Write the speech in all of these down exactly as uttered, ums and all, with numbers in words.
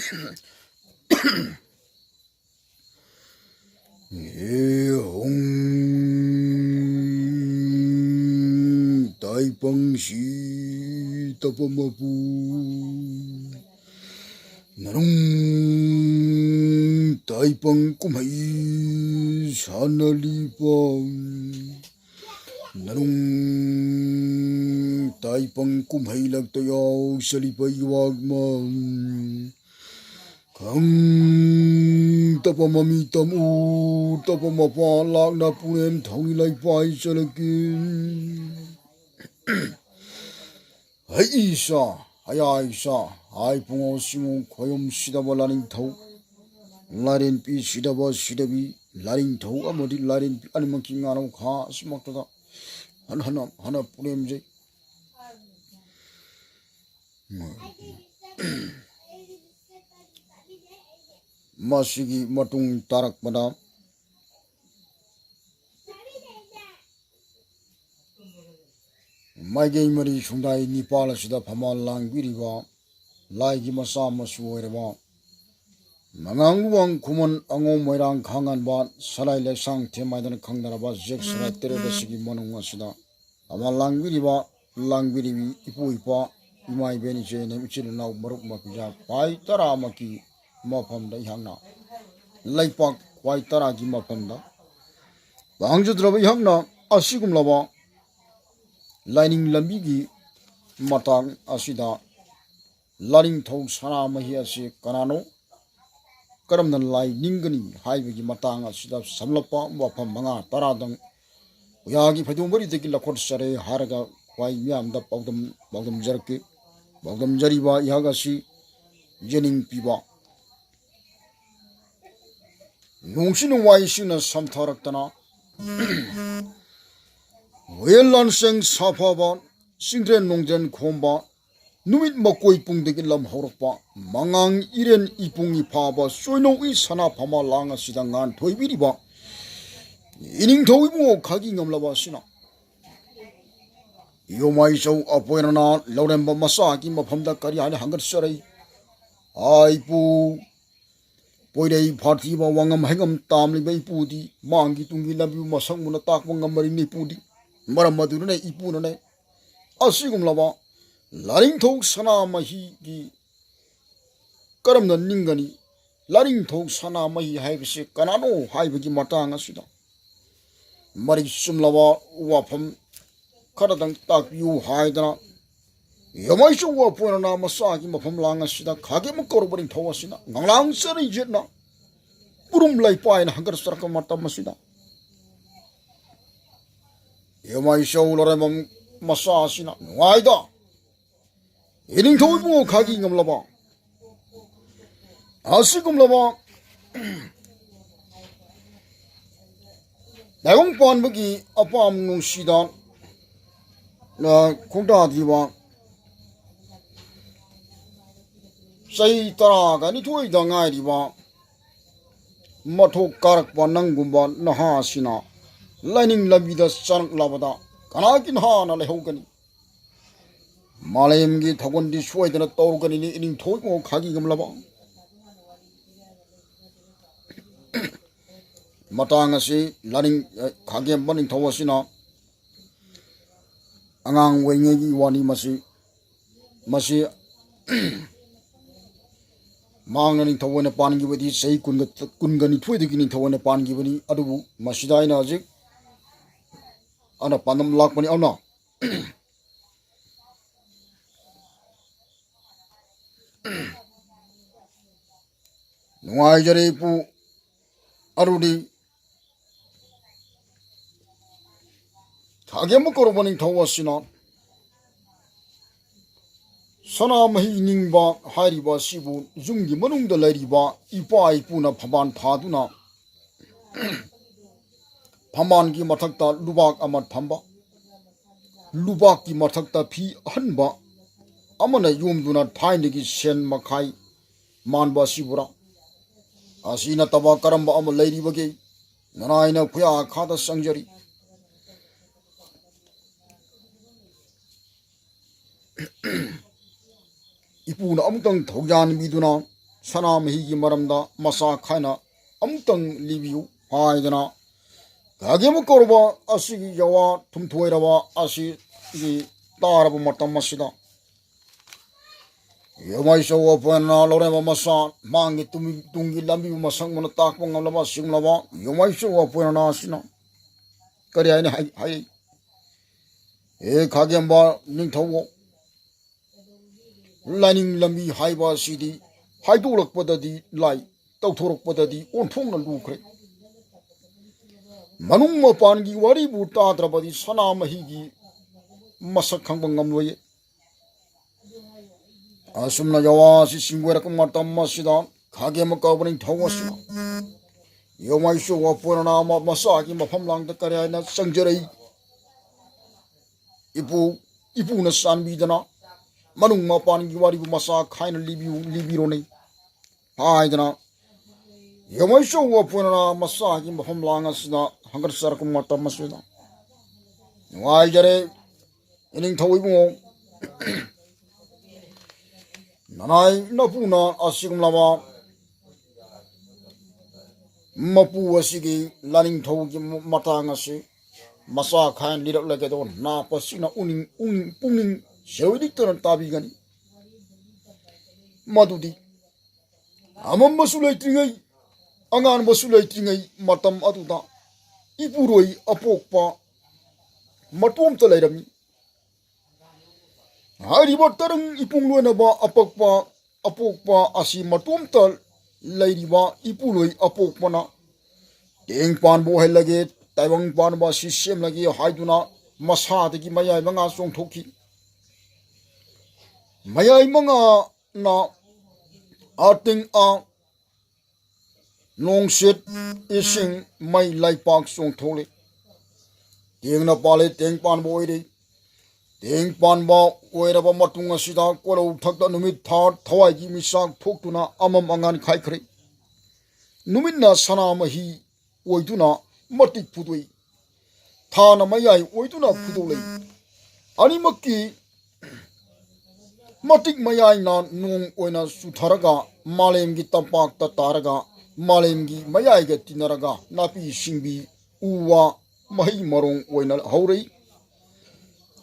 ꯍꯦ ꯍꯣꯡ ꯇꯥꯏꯄꯪ ꯁꯤ ꯇꯄ ꯃꯄꯨ ꯅꯔꯨꯡ ꯇꯥꯏꯄꯪ ꯀꯨꯝꯍꯩ ꯁꯥꯟꯅꯂꯤꯄ ꯅꯔꯨꯡ ꯇꯥꯏꯄꯪ ꯀꯨꯝꯍꯩ ꯂꯛꯇ ꯌꯥꯎꯁꯂꯤꯄ ꯌꯨꯋꯥꯛꯃ ꯈꯪ ꯇꯄ ꯃꯃꯤ ꯇꯝꯎ ꯇꯄ ꯃꯄꯥ ꯂꯥꯛꯅ ꯄꯨꯅꯦꯝ ꯊꯧꯅꯤ ꯂꯩꯄꯥꯏ ꯆꯠꯂꯛꯀꯤ ꯍꯩ ꯏꯁꯥ ꯍꯌꯥ ꯏꯁꯥ ꯍꯥꯏ ꯄꯨꯡꯉꯣ ꯁꯤꯃꯨ ꯈꯣꯌꯨꯝ ꯁꯤꯗꯕ ꯂꯥꯅꯤꯡꯊꯧ ꯂꯥꯏꯔꯦꯟ ꯄꯤ ꯁꯤꯗꯕ ꯁꯤꯗꯕꯤ ꯂꯥꯏꯅꯤꯡꯊꯧ ꯑꯃꯗꯤ ꯂꯥꯏꯔꯦꯟ ꯄꯤ ꯑꯅꯤꯃꯛꯀꯤ ꯉꯥꯅꯧ ꯈꯥ ꯑꯁꯤꯃꯛꯇꯗ ꯍꯟ ꯍꯟꯅ ꯍꯟꯅ ꯄꯨꯅꯦꯝꯖꯩ꯫ ꯃꯁꯤꯒꯤ ꯃꯇꯨꯡ ꯇꯥꯔꯛꯄꯗ ꯃꯥꯏꯀꯩ ꯃꯔꯤ ꯁꯨꯡꯗꯥꯏ ꯅꯤꯄꯥꯜ ꯑꯁꯤꯗ ꯐꯝꯕꯥꯜ ꯂꯥꯡꯕꯤꯔꯤꯕ ꯂꯥꯏꯒꯤ ꯃꯆꯥ ꯃꯁꯨ ꯑꯣꯏꯔꯕ ꯃꯉꯥꯡ ꯂꯨꯋꯥꯡ ꯈꯨꯃꯟ ꯑꯉꯣꯝ ꯃꯣꯏꯔꯥꯡ ꯈꯥꯉꯥꯟꯕ ꯁꯂꯥꯏ ꯂꯩꯁꯥꯡ ꯊꯦꯝ ꯍꯥꯏꯗꯅ ꯈꯪꯅꯔꯕ ꯖꯦꯛ ꯁꯂꯥꯏ ꯇꯔꯦꯠ ꯑꯁꯤꯒꯤ ꯃꯅꯨꯡ ꯑꯁꯤꯗ ꯑꯃ ꯂꯥꯡꯕꯤꯔꯤꯕ ꯂꯥꯡꯕꯤꯔꯤꯕꯤ ꯏꯄꯨ ꯏꯄꯥ ꯏꯃꯥ ꯏꯕꯦꯟ ꯏꯆꯦ ꯏꯅꯦꯝ ꯏꯆꯤꯜ ꯏꯅꯥꯎ ꯃꯔꯨꯞ ꯃꯄꯤꯖꯥ ꯄꯥꯏ ꯇꯔꯥꯃꯛꯀꯤ ꯃꯐꯝꯗ ꯑꯩꯍꯥꯛꯅ ꯂꯩꯄꯥꯛ ꯈ꯭ꯋꯥꯏ ꯇꯔꯥꯒꯤ ꯃꯐꯝꯗ ꯄꯥꯡꯖꯗ꯭ꯔꯕ ꯑꯩꯍꯥꯛꯅ ꯑꯁꯤꯒꯨꯝꯂꯕ ꯂꯥꯏꯅꯤꯡ ꯂꯝꯕꯤꯒꯤ ꯃꯇꯥꯡ ꯑꯁꯤꯗ ꯂꯥꯏꯅꯤꯡꯊꯧ ꯁꯅꯥꯃꯍꯤ ꯑꯁꯤ ꯀꯅꯥꯅꯣ, ꯀꯔꯝꯅ ꯂꯥꯏ ꯅꯤꯡꯒꯅꯤ ꯍꯥꯏꯕꯒꯤ ꯃꯇꯥꯡ ꯑꯁꯤꯗ ꯁꯝꯂꯞꯄ ꯋꯥꯐꯝ ꯃꯉꯥ ꯇꯔꯥꯗꯪ ꯎꯌꯥꯒꯤ ꯐꯩꯗꯣꯝ ꯃꯔꯤꯗꯒꯤ ꯂꯧꯈꯠꯆꯔꯦ ꯍꯥꯏꯔꯒ ꯈ꯭ꯋꯥꯏ ꯃꯤꯌꯥꯝꯗ ꯄꯥꯎꯗꯝ ꯄꯥꯎꯗꯝꯖꯔꯛꯀꯦ꯫ ꯄꯥꯎꯗꯝꯖꯔꯤꯕ ꯑꯩꯍꯥꯛ ꯑꯁꯤ ꯌꯦꯅꯤꯡ ꯄꯤꯕ ꯅꯣꯡꯁꯤ ꯅꯨꯡꯋꯥꯏꯁꯤꯡꯅ ꯁꯝꯊꯔꯛꯇꯅ ꯍꯨꯌꯦꯟ ꯂꯥꯟꯁꯦꯡ ꯁꯥꯐꯕ ꯆꯤꯡꯗ꯭ꯔꯦꯟ ꯅꯣꯡꯖꯦꯟ ꯈꯣꯝꯕ ꯅꯨꯃꯤꯠ ꯃꯀꯣꯏ ꯄꯨꯡꯗꯒꯤ ꯂꯝ ꯍꯧꯔꯛꯄ ꯃꯉꯥꯡ ꯏꯔꯦꯟ ꯏꯄꯨꯡ ꯏꯐꯥꯕ ꯆꯣꯏꯅꯧꯏ ꯁꯅꯥ ꯐꯝꯃ ꯂꯥꯡ ꯑꯁꯤꯗ ꯉꯥꯟ ꯊꯣꯏꯕꯤꯔꯤꯕ ꯏꯅꯤꯡꯊꯧ ꯏꯕꯨꯡꯉꯣ ꯈꯥꯒꯤ ꯉꯝꯂꯕ ꯑꯁꯤꯅ ꯌꯣꯃꯥꯏꯆꯧ ꯑꯄꯣꯏꯅꯅ ꯂꯧꯔꯦꯝꯕ ꯃꯆꯥꯒꯤ ꯃꯐꯝꯗ ꯀꯔꯤ ꯍꯥꯏꯅ ꯍꯪꯒꯠꯆꯔꯛꯏ? ꯍꯥꯏ ꯏꯄꯨ, ꯄꯣꯏꯔꯩ ꯐꯥꯊꯤꯕ ꯋꯥꯉꯝ ꯍꯩꯉꯝ ꯇꯥꯝꯂꯤꯕ ꯏꯄꯨꯗꯤ ꯃꯥꯡꯒꯤ ꯇꯨꯡꯒꯤ ꯂꯝꯕꯤꯕꯨ ꯃꯁꯛ ꯃꯨꯟꯅ ꯇꯥꯛꯄ ꯉꯝꯃꯔꯤꯅꯤ ꯏꯄꯨꯗꯤ꯫ ꯃꯔꯝ ꯑꯗꯨꯅꯅꯦ ꯏꯄꯨꯅꯅꯦ ꯑꯁꯤꯒꯨꯝꯂꯕ ꯂꯥꯏꯅꯤꯡꯊꯧ ꯁꯅꯥꯃꯍꯤꯒꯤ ꯀꯔꯝꯅ ꯅꯤꯡꯒꯅꯤ? ꯂꯥꯏꯅꯤꯡꯊꯧ ꯁꯅꯥꯃꯍꯤ ꯍꯥꯏꯕꯁꯤ ꯀꯅꯥꯅꯣ ꯍꯥꯏꯕꯒꯤ ꯃꯇꯥꯡ ꯑꯁꯤꯗ ꯃꯔꯤꯛ ꯆꯨꯝꯂꯕ ꯋꯥꯐꯝ ꯈꯔꯗꯪ ꯇꯥꯛꯄꯤꯌꯨ ꯍꯥꯏꯗꯅ ꯌꯣꯃꯩꯁꯨ ꯋꯥꯄꯣꯏꯅꯅ ꯃꯆꯥꯒꯤ ꯃꯐꯝ ꯂꯥꯡ ꯑꯁꯤꯗ ꯈꯥꯒꯦꯝ ꯀꯧꯔꯨꯕ ꯅꯤꯡꯊꯧ ꯑꯁꯤꯅ ꯉꯪꯂꯥꯡ ꯆꯔꯤ ꯌꯦꯠꯅ ꯎꯔꯨꯝ ꯂꯩꯄꯥꯏꯅ ꯍꯪꯒꯠꯆꯔꯛꯄ ꯃꯇꯝ ꯑꯁꯤꯗ ꯌꯣꯃꯩꯁꯧ ꯂꯣꯔꯦꯝꯕꯝ ꯃꯆꯥ ꯑꯁꯤꯅ ꯅꯨꯡꯉꯥꯏꯗ ꯏꯅꯤꯡꯊꯧ ꯏꯕꯨꯡꯉꯣ ꯈꯥꯒꯤ ꯉꯝꯂꯕ ꯑꯁꯤꯒꯨꯝꯂꯕ ꯇꯥꯏꯕꯪ ꯄꯥꯟꯕꯒꯤ ꯑꯄꯥꯝ ꯅꯨꯡꯁꯤꯗ, ꯑ, ꯈꯣꯡꯗꯥꯗ꯭ꯔꯤꯕ ꯆꯍꯤ ꯇꯔꯥꯒ ꯅꯤꯊꯣꯏꯗ ꯉꯥꯏꯔꯤꯕ ꯃꯊꯣꯛ ꯀꯥꯔꯛꯄ ꯅꯪꯒꯨꯝꯕ ꯅꯍꯥꯁꯤꯅ ꯂꯥꯏꯅꯤꯡ ꯂꯝꯕꯤꯗ ꯆꯪꯂꯛꯂꯕꯗ ꯀꯅꯥꯒꯤ ꯅꯍꯥꯅ ꯂꯩꯍꯧꯒꯅꯤ? ꯃꯥꯂꯦꯝꯒꯤ ꯊꯧꯒꯜꯗꯤ ꯁꯣꯏꯗꯅ ꯇꯧꯔꯒꯅꯤꯅꯤ ꯏꯅꯤꯡꯊꯧ ꯏꯕꯨꯡꯉꯣ ꯈꯥꯒꯤ ꯉꯝꯂꯕ꯫ ꯃꯇꯥꯡ ꯑꯁꯤ ꯂꯥꯅꯤꯡ-, ꯈꯥꯒꯦꯝꯕ ꯅꯤꯡꯊꯧ ꯑꯁꯤꯅ ꯑꯉꯥꯡ ꯑꯣꯏꯔꯤꯉꯩꯒꯤ ꯋꯥꯅꯤ꯫ ꯃꯁꯤ, ꯃꯁꯤ ꯃꯥꯡꯅ ꯅꯤꯡꯊꯧ ꯑꯣꯏꯅ ꯄꯥꯟꯈꯤꯕꯗꯤ ꯆꯍꯤ ꯀꯨꯟꯒ, ꯀꯨꯟꯒ ꯅꯤꯊꯣꯏꯗꯒꯤ ꯅꯤꯡꯊꯧ ꯑꯣꯏꯅ ꯄꯥꯟꯈꯤꯕꯅꯤ꯫ ꯑꯗꯨꯕꯨ ꯃꯁꯤꯗ ꯑꯩꯅ ꯍꯧꯖꯤꯛ ꯑꯅ ꯄꯥꯟꯗꯝ ꯂꯥꯛꯄꯅꯤ꯫ ꯑꯗꯨꯅ ꯅꯨꯡꯉꯥꯏꯖꯔꯦ ꯏꯄꯨ꯫ ꯑꯗꯨꯗꯤ ꯈꯥꯒꯦꯝꯕ ꯀꯧꯔꯕ ꯅꯤꯡꯊꯧ ꯑꯁꯤꯅ ꯁꯅꯥꯃꯍꯤ ꯅꯤꯡꯕ ꯍꯥꯏꯔꯤꯕ ꯑꯁꯤꯕꯨ ꯌꯨꯝꯒꯤ ꯃꯅꯨꯡꯗ ꯂꯩꯔꯤꯕ ꯏꯄꯥ ꯏꯄꯨꯅ ꯐꯝꯕꯥꯜ ꯊꯥꯗꯨꯅ ꯐꯝꯕꯥꯜꯒꯤ ꯃꯊꯛꯇ ꯂꯨꯕꯥꯛ ꯑꯃ ꯊꯝꯕ, ꯂꯨꯕꯥꯛꯀꯤ ꯃꯊꯛꯇ ꯐꯤ ꯑꯍꯟꯕ ꯑꯃꯅ ꯌꯣꯝꯗꯨꯅ ꯊꯥꯏꯅꯒꯤ ꯁꯦꯟ ꯃꯈꯥꯏ ꯃꯥꯟꯕ ꯑꯁꯤꯕꯨꯔꯥ? ꯑꯁꯤ ꯅꯠꯇꯕ ꯀꯔꯝꯕ ꯑꯃ ꯂꯩꯔꯤꯕꯒꯦ? ꯅꯅꯥꯏꯅ ꯈꯨꯌꯥ ꯈꯥꯗ ꯆꯪꯖꯔꯤ꯫ ꯏꯄꯨꯅ ꯑꯃꯨꯛꯇꯪ ꯊꯧꯖꯥꯟꯕꯤꯗꯨꯅ ꯁꯅꯥꯃꯍꯤꯒꯤ ꯃꯔꯝꯗ ꯃꯁꯥ ꯈꯥꯏꯅ ꯑꯃꯨꯛꯇꯪ ꯂꯤꯕꯤꯌꯨ ꯍꯥꯏꯗꯅ ꯈꯥꯒꯦꯝꯕ ꯀꯧꯔꯕ ꯑꯁꯤꯒꯤ ꯌꯥꯋꯥ ꯊꯨꯝꯊꯣꯏꯔꯕ ꯑꯁꯤꯒꯤ ꯇꯥꯔꯕ ꯃꯇꯝ ꯑꯁꯤꯗ ꯌꯣꯃꯩꯁꯧ ꯑꯄꯣꯏꯅꯅ ꯂꯧꯔꯦꯝꯕ ꯃꯁꯥ ꯃꯥꯡꯒꯤ ꯇꯨꯡꯒꯤ ꯂꯝꯕꯤꯕꯨ ꯃꯁꯛ ꯃꯨꯟꯅ ꯇꯥꯛꯄ ꯉꯝꯂꯕ ꯑꯁꯤꯒꯨꯝꯂꯕ ꯌꯣꯃꯩꯁꯧ ꯑꯄꯣꯏꯅꯅ ꯑꯁꯤꯅ ꯀꯔꯤ ꯍꯥꯏꯅ ꯍꯥꯏ? ꯍꯦ ꯈꯥꯒꯦꯝꯕ ꯅꯤꯡꯊꯧ, ꯂꯥꯏꯅꯤꯡ ꯂꯝꯕꯤ ꯍꯥꯏꯕ ꯑꯁꯤꯗꯤ ꯍꯥꯏꯗꯣꯛꯂꯛꯄꯗꯗꯤ ꯂꯥꯏ, ꯇꯧꯊꯣꯔꯛꯄꯗꯗꯤ ꯑꯣꯟꯊꯣꯛꯅ ꯂꯨꯈ꯭ꯔꯦ꯫ ꯃꯅꯨꯡ ꯃꯄꯥꯟꯒꯤ ꯋꯥꯔꯤꯕꯨ ꯇꯥꯗ꯭ꯔꯕꯗꯤ ꯁꯅꯥꯃꯍꯤꯒꯤ ꯃꯁꯛ ꯈꯪꯕ ꯉꯝꯂꯣꯏꯌꯦ꯫ ꯑꯁꯨꯝꯅ ꯌꯥꯋꯥ ꯑꯁꯤ ꯆꯤꯡꯒꯣꯏꯔꯛꯄ ꯃꯇꯝ ꯑꯁꯤꯗ ꯈꯥꯒꯦꯝꯕ ꯀꯧꯕ ꯅꯤꯡꯊꯧ ꯑꯁꯤꯅ ꯌꯣꯃꯩꯁꯨ ꯋꯥꯄꯣꯏꯅꯅ ꯃꯁꯥꯒꯤ ꯃꯐꯝ ꯂꯥꯡꯗ ꯀꯔꯤ ꯍꯥꯏꯅ ꯆꯪꯖꯔꯛꯏ? ꯏꯄꯨ, ꯏꯄꯨꯅ ꯆꯥꯟꯕꯤꯗꯅ ꯃꯅꯨꯡ ꯃꯄꯥꯟꯒꯤ ꯋꯥꯔꯤꯕꯨ ꯃꯁꯥ ꯈꯥꯏꯅ ꯂꯤꯕꯤꯌꯨ, ꯂꯤꯕꯤꯔꯣꯅꯦ ꯍꯥꯏꯗꯅ ꯌꯣꯃꯩꯁꯨ ꯋꯥꯄꯣꯏꯅꯅ ꯃꯁꯥꯒꯤ ꯃꯐꯝ ꯂꯥꯡ ꯑꯁꯤꯗ ꯍꯪꯒꯠꯆꯔꯛꯄ ꯃꯇꯝ ꯑꯁꯤꯗ ꯅꯨꯡꯉꯥꯏꯖꯔꯦ꯫ ꯏꯅꯤꯡꯊꯧ ꯏꯕꯨꯡꯉꯣ, ꯅꯅꯥꯏ ꯅꯄꯨꯅ ꯑꯁꯤꯒꯨꯝꯂꯕ ꯃꯄꯨ ꯑꯁꯤꯒꯤ ꯂꯥꯅꯤꯡꯊꯧꯒꯤ ꯃꯇꯥꯡ ꯑꯁꯤ ꯃꯆꯥ ꯈꯥꯏꯅ ꯂꯤꯔꯛꯂꯒꯦꯗꯣ ꯅꯥꯄꯁꯤꯅ ꯎꯅꯤꯡ, ꯎꯅꯤꯡ, ꯄꯨꯛꯅꯤꯡ ꯁꯦꯋꯤꯗꯤꯛꯇꯅ ꯇꯥꯕꯤꯒꯅꯤ꯫ ꯃꯗꯨꯗꯤ ꯑꯃꯝꯕꯁꯨ ꯂꯩꯇ꯭ꯔꯤꯉꯩ, ꯑꯉꯥꯟꯕꯁꯨ ꯂꯩꯇ꯭ꯔꯤꯉꯩ ꯃꯇꯝ ꯑꯗꯨꯗ ꯏꯄꯨꯔꯣꯏ ꯑꯄꯣꯛꯄ ꯃꯇꯣꯝꯇ ꯂꯩꯔꯝꯃꯤ꯫ ꯍꯥꯏꯔꯤꯕ ꯇꯔꯪ ꯏꯄꯨꯡ ꯂꯣꯏꯅꯕ ꯑꯄꯛꯄ, ꯑꯄꯣꯛꯄ ꯑꯁꯤ ꯃꯇꯣꯝꯇ ꯂꯩꯔꯤꯕ ꯏꯄꯨꯔꯣꯏ ꯑꯄꯣꯛꯄꯅ ꯇꯦꯡ ꯄꯥꯟꯕ ꯑꯣꯏꯍꯜꯂꯒꯦ, ꯇꯥꯏꯕꯪ ꯄꯥꯟꯕ ꯑꯁꯤ ꯁꯦꯝꯂꯒꯦ ꯍꯥꯏꯗꯨꯅ ꯃꯁꯥꯗꯒꯤ ꯃꯌꯥꯏ ꯃꯉꯥ ꯆꯣꯡꯊꯣꯛꯈꯤ꯫ ꯃꯌꯥꯏ ꯃꯉꯥꯅ ꯑꯇꯤꯡ ꯑ ꯅꯣꯡꯁꯤꯠ, ꯏꯁꯤꯡ, ꯃꯩ, ꯂꯩꯄꯥꯛ ꯆꯣꯡꯊꯣꯛꯂꯤ꯫ ꯇꯦꯡꯅ ꯄꯥꯜꯂꯤ, ꯇꯦꯡ ꯄꯥꯟꯕ ꯑꯣꯏꯔꯤ꯫ ꯇꯦꯡ ꯄꯥꯟꯕ ꯑꯣꯏꯔꯕ ꯃꯇꯨꯡ ꯑꯁꯤꯗ ꯀꯣꯂꯧ ꯊꯛꯇ ꯅꯨꯃꯤꯠ ꯊꯥ ꯊꯋꯥꯏꯒꯤ ꯃꯤꯆꯥꯛ ꯊꯣꯛꯇꯨꯅ ꯑꯃꯝ ꯑꯉꯥꯟ ꯈꯥꯏꯈ꯭ꯔꯦ꯫ ꯅꯨꯃꯤꯠꯅ ꯁꯅꯥꯃꯍꯤ ꯑꯣꯏꯗꯨꯅ ꯃꯇꯤꯛ ꯐꯨꯗꯣꯛꯏ꯫ ꯊꯥꯅ ꯃꯌꯥꯏ ꯑꯣꯏꯗꯨꯅ ꯐꯨꯗꯣꯛꯂꯛꯏ꯫ ꯑꯅꯤꯃꯛꯀꯤ ꯃꯇꯤꯛ ꯃꯌꯥꯏꯅ ꯅꯣꯡ ꯑꯣꯏꯅ ꯆꯨꯊꯔꯒ ꯃꯥꯂꯦꯝꯒꯤ ꯇꯝꯄꯥꯛꯇ ꯇꯥꯔꯒ ꯃꯥꯂꯦꯝꯒꯤ ꯃꯌꯥꯏꯒ ꯇꯤꯟꯅꯔꯒ ꯅꯥꯄꯤ ꯁꯤꯡꯕꯤ ꯎ ꯋꯥ ꯃꯍꯩ ꯃꯔꯣꯡ ꯑꯣꯏꯅ ꯍꯧꯔꯛꯏ꯫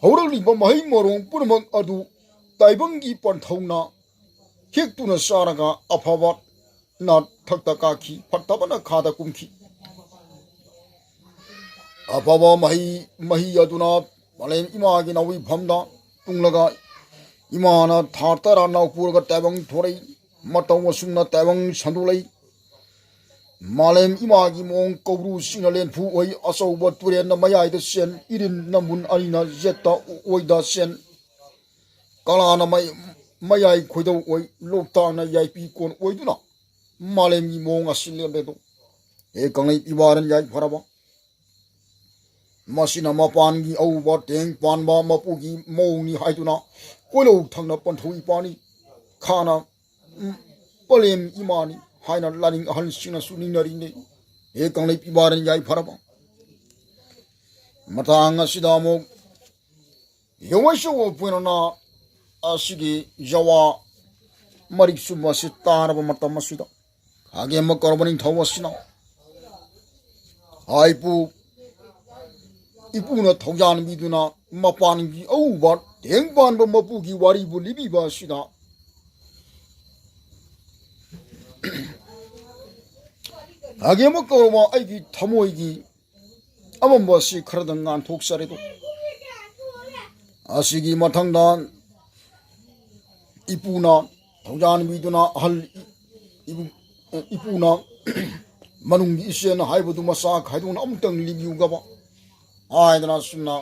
ꯍꯧꯔꯛꯂꯤꯕ ꯃꯍꯩ ꯃꯔꯣꯡ ꯄꯨꯝꯅꯃꯛ ꯑꯗꯨ ꯇꯥꯏꯕꯪꯒꯤ ꯄꯟꯊꯧꯅ ꯍꯦꯛꯇꯨꯅ ꯆꯥꯔꯒ ꯑꯐꯕ ꯅ ꯊꯛꯇ ꯀꯥꯈꯤ, ꯐꯠꯇꯕꯅ ꯈꯥꯗ ꯀꯨꯝꯈꯤ꯫ ꯑꯐꯕ ꯃꯍꯩ ꯃꯍꯤ ꯑꯗꯨꯅ ꯃꯥꯂꯦꯝ ꯏꯃꯥꯒꯤ ꯅꯥꯎꯏꯐꯝꯗ ꯇꯨꯡꯂꯒ ꯏꯃꯥꯅ ꯊꯥ ꯇꯔꯥ ꯅꯥꯎꯄꯨꯔꯒ ꯇꯥꯏꯕꯪ ꯊꯣꯔꯛꯏ꯫ ꯃꯇꯧ ꯑꯁꯨꯝꯅ ꯇꯥꯏꯕꯪ ꯁꯟꯗꯣꯛꯂꯛꯏ꯫ ꯃꯥꯂꯦꯝ ꯏꯃꯥꯒꯤ ꯃꯑꯣꯡ ꯀꯧꯕ꯭ꯔꯨ ꯆꯤꯡꯅ ꯂꯦꯟꯐꯨ ꯑꯣꯏ, ꯑꯆꯧꯕ ꯇꯨꯔꯦꯜꯅ ꯃꯌꯥꯏꯗ ꯆꯦꯟ, ꯏꯔꯤꯟ ꯅꯝꯕꯨꯟ ꯑꯅꯤꯅ ꯌꯦꯠꯇ ꯑꯣꯏꯗ ꯆꯦꯟ, ꯀꯂꯥꯅ ꯃꯌꯥꯏ ꯈꯣꯏꯗꯧ ꯑꯣꯏ, ꯂꯣꯛꯇꯥꯛꯅ ꯌꯥꯏꯄꯤ ꯀꯣꯟ ꯑꯣꯏꯗꯨꯅ ꯃꯥꯂꯦꯝꯒꯤ ꯃꯑꯣꯡ ꯑꯁꯤ ꯂꯦꯞꯂꯦꯗꯣ꯫ ꯍꯦ ꯀꯪꯂꯩ ꯏꯕꯥꯔꯟ ꯌꯥꯏꯐꯔꯕ, ꯃꯁꯤꯅ ꯃꯄꯥꯟꯒꯤ ꯑꯎꯕ ꯇꯦꯡ ꯄꯥꯟꯕ ꯃꯄꯨꯒꯤ ꯃꯑꯣꯡꯅꯤ ꯍꯥꯏꯗꯨꯅ ꯀꯣꯏꯂꯧ ꯊꯪꯅ ꯄꯟꯊꯧ ꯏꯄꯥꯅꯤ ꯈꯥꯅ, ꯎꯝ, ꯄꯂꯦꯝ ꯏꯃꯥꯅꯤ ꯍꯥꯏꯅ ꯂꯥꯏꯅꯤꯡ ꯑꯍꯜꯁꯤꯡꯅꯁꯨ ꯅꯤꯡꯅꯔꯤꯅꯤ꯫ ꯍꯦ ꯀꯪꯂꯩ ꯏꯕꯥꯔꯟ ꯌꯥꯏꯐꯔꯕ, ꯃꯇꯥꯡ ꯑꯁꯤꯗ ꯑꯃꯨꯛ ꯌꯦꯡꯉꯣꯏꯁꯨ ꯄꯨꯅꯅ ꯑꯁꯤꯒꯤ ꯌꯥꯋꯥ ꯃꯔꯤꯛ ꯆꯨꯝꯕ ꯑꯁꯤ ꯇꯥꯔꯕ ꯃꯇꯝ ꯑꯁꯤꯗ ꯈꯥꯒꯦꯝꯕ ꯀꯧꯔꯕ ꯅꯤꯡꯊꯧ ꯑꯁꯤꯅ ꯍꯥꯏꯄꯨ ꯏꯄꯨꯅ ꯊꯧꯖꯥꯟꯕꯤꯗꯨꯅ ꯃꯄꯥꯟꯒꯤ ꯑꯎꯕ ꯇꯦꯡ ꯄꯥꯟꯕ ꯃꯄꯨꯒꯤ ꯋꯥꯔꯤꯕꯨ ꯂꯤꯕꯤꯕ ꯑꯁꯤꯗ ꯈꯥꯒꯦꯝꯕ ꯀꯧꯔꯕ ꯑꯩꯒꯤ ꯊꯃꯣꯏꯒꯤ ꯑꯃꯝꯕ ꯑꯁꯤ ꯈꯔꯗꯪ ꯉꯥꯟꯊꯣꯛꯆꯔꯦꯗꯣ꯫ ꯑꯁꯤꯒꯤ ꯃꯊꯪꯗ ꯏꯄꯨꯅ ꯊꯧꯖꯥꯟꯕꯤꯗꯨꯅ ꯑꯍꯜ ꯏꯕꯨ-, ꯏꯄꯨꯅ ꯃꯅꯨꯡꯒꯤ ꯏꯆꯦꯜ ꯍꯥꯏꯕꯗꯨ ꯃꯆꯥ ꯈꯥꯏꯗꯣꯛꯅ ꯑꯃꯨꯛꯇꯪ ꯂꯤꯕꯤꯌꯨꯒꯕ ꯍꯥꯏꯗꯅ ꯑꯁꯨꯝꯅ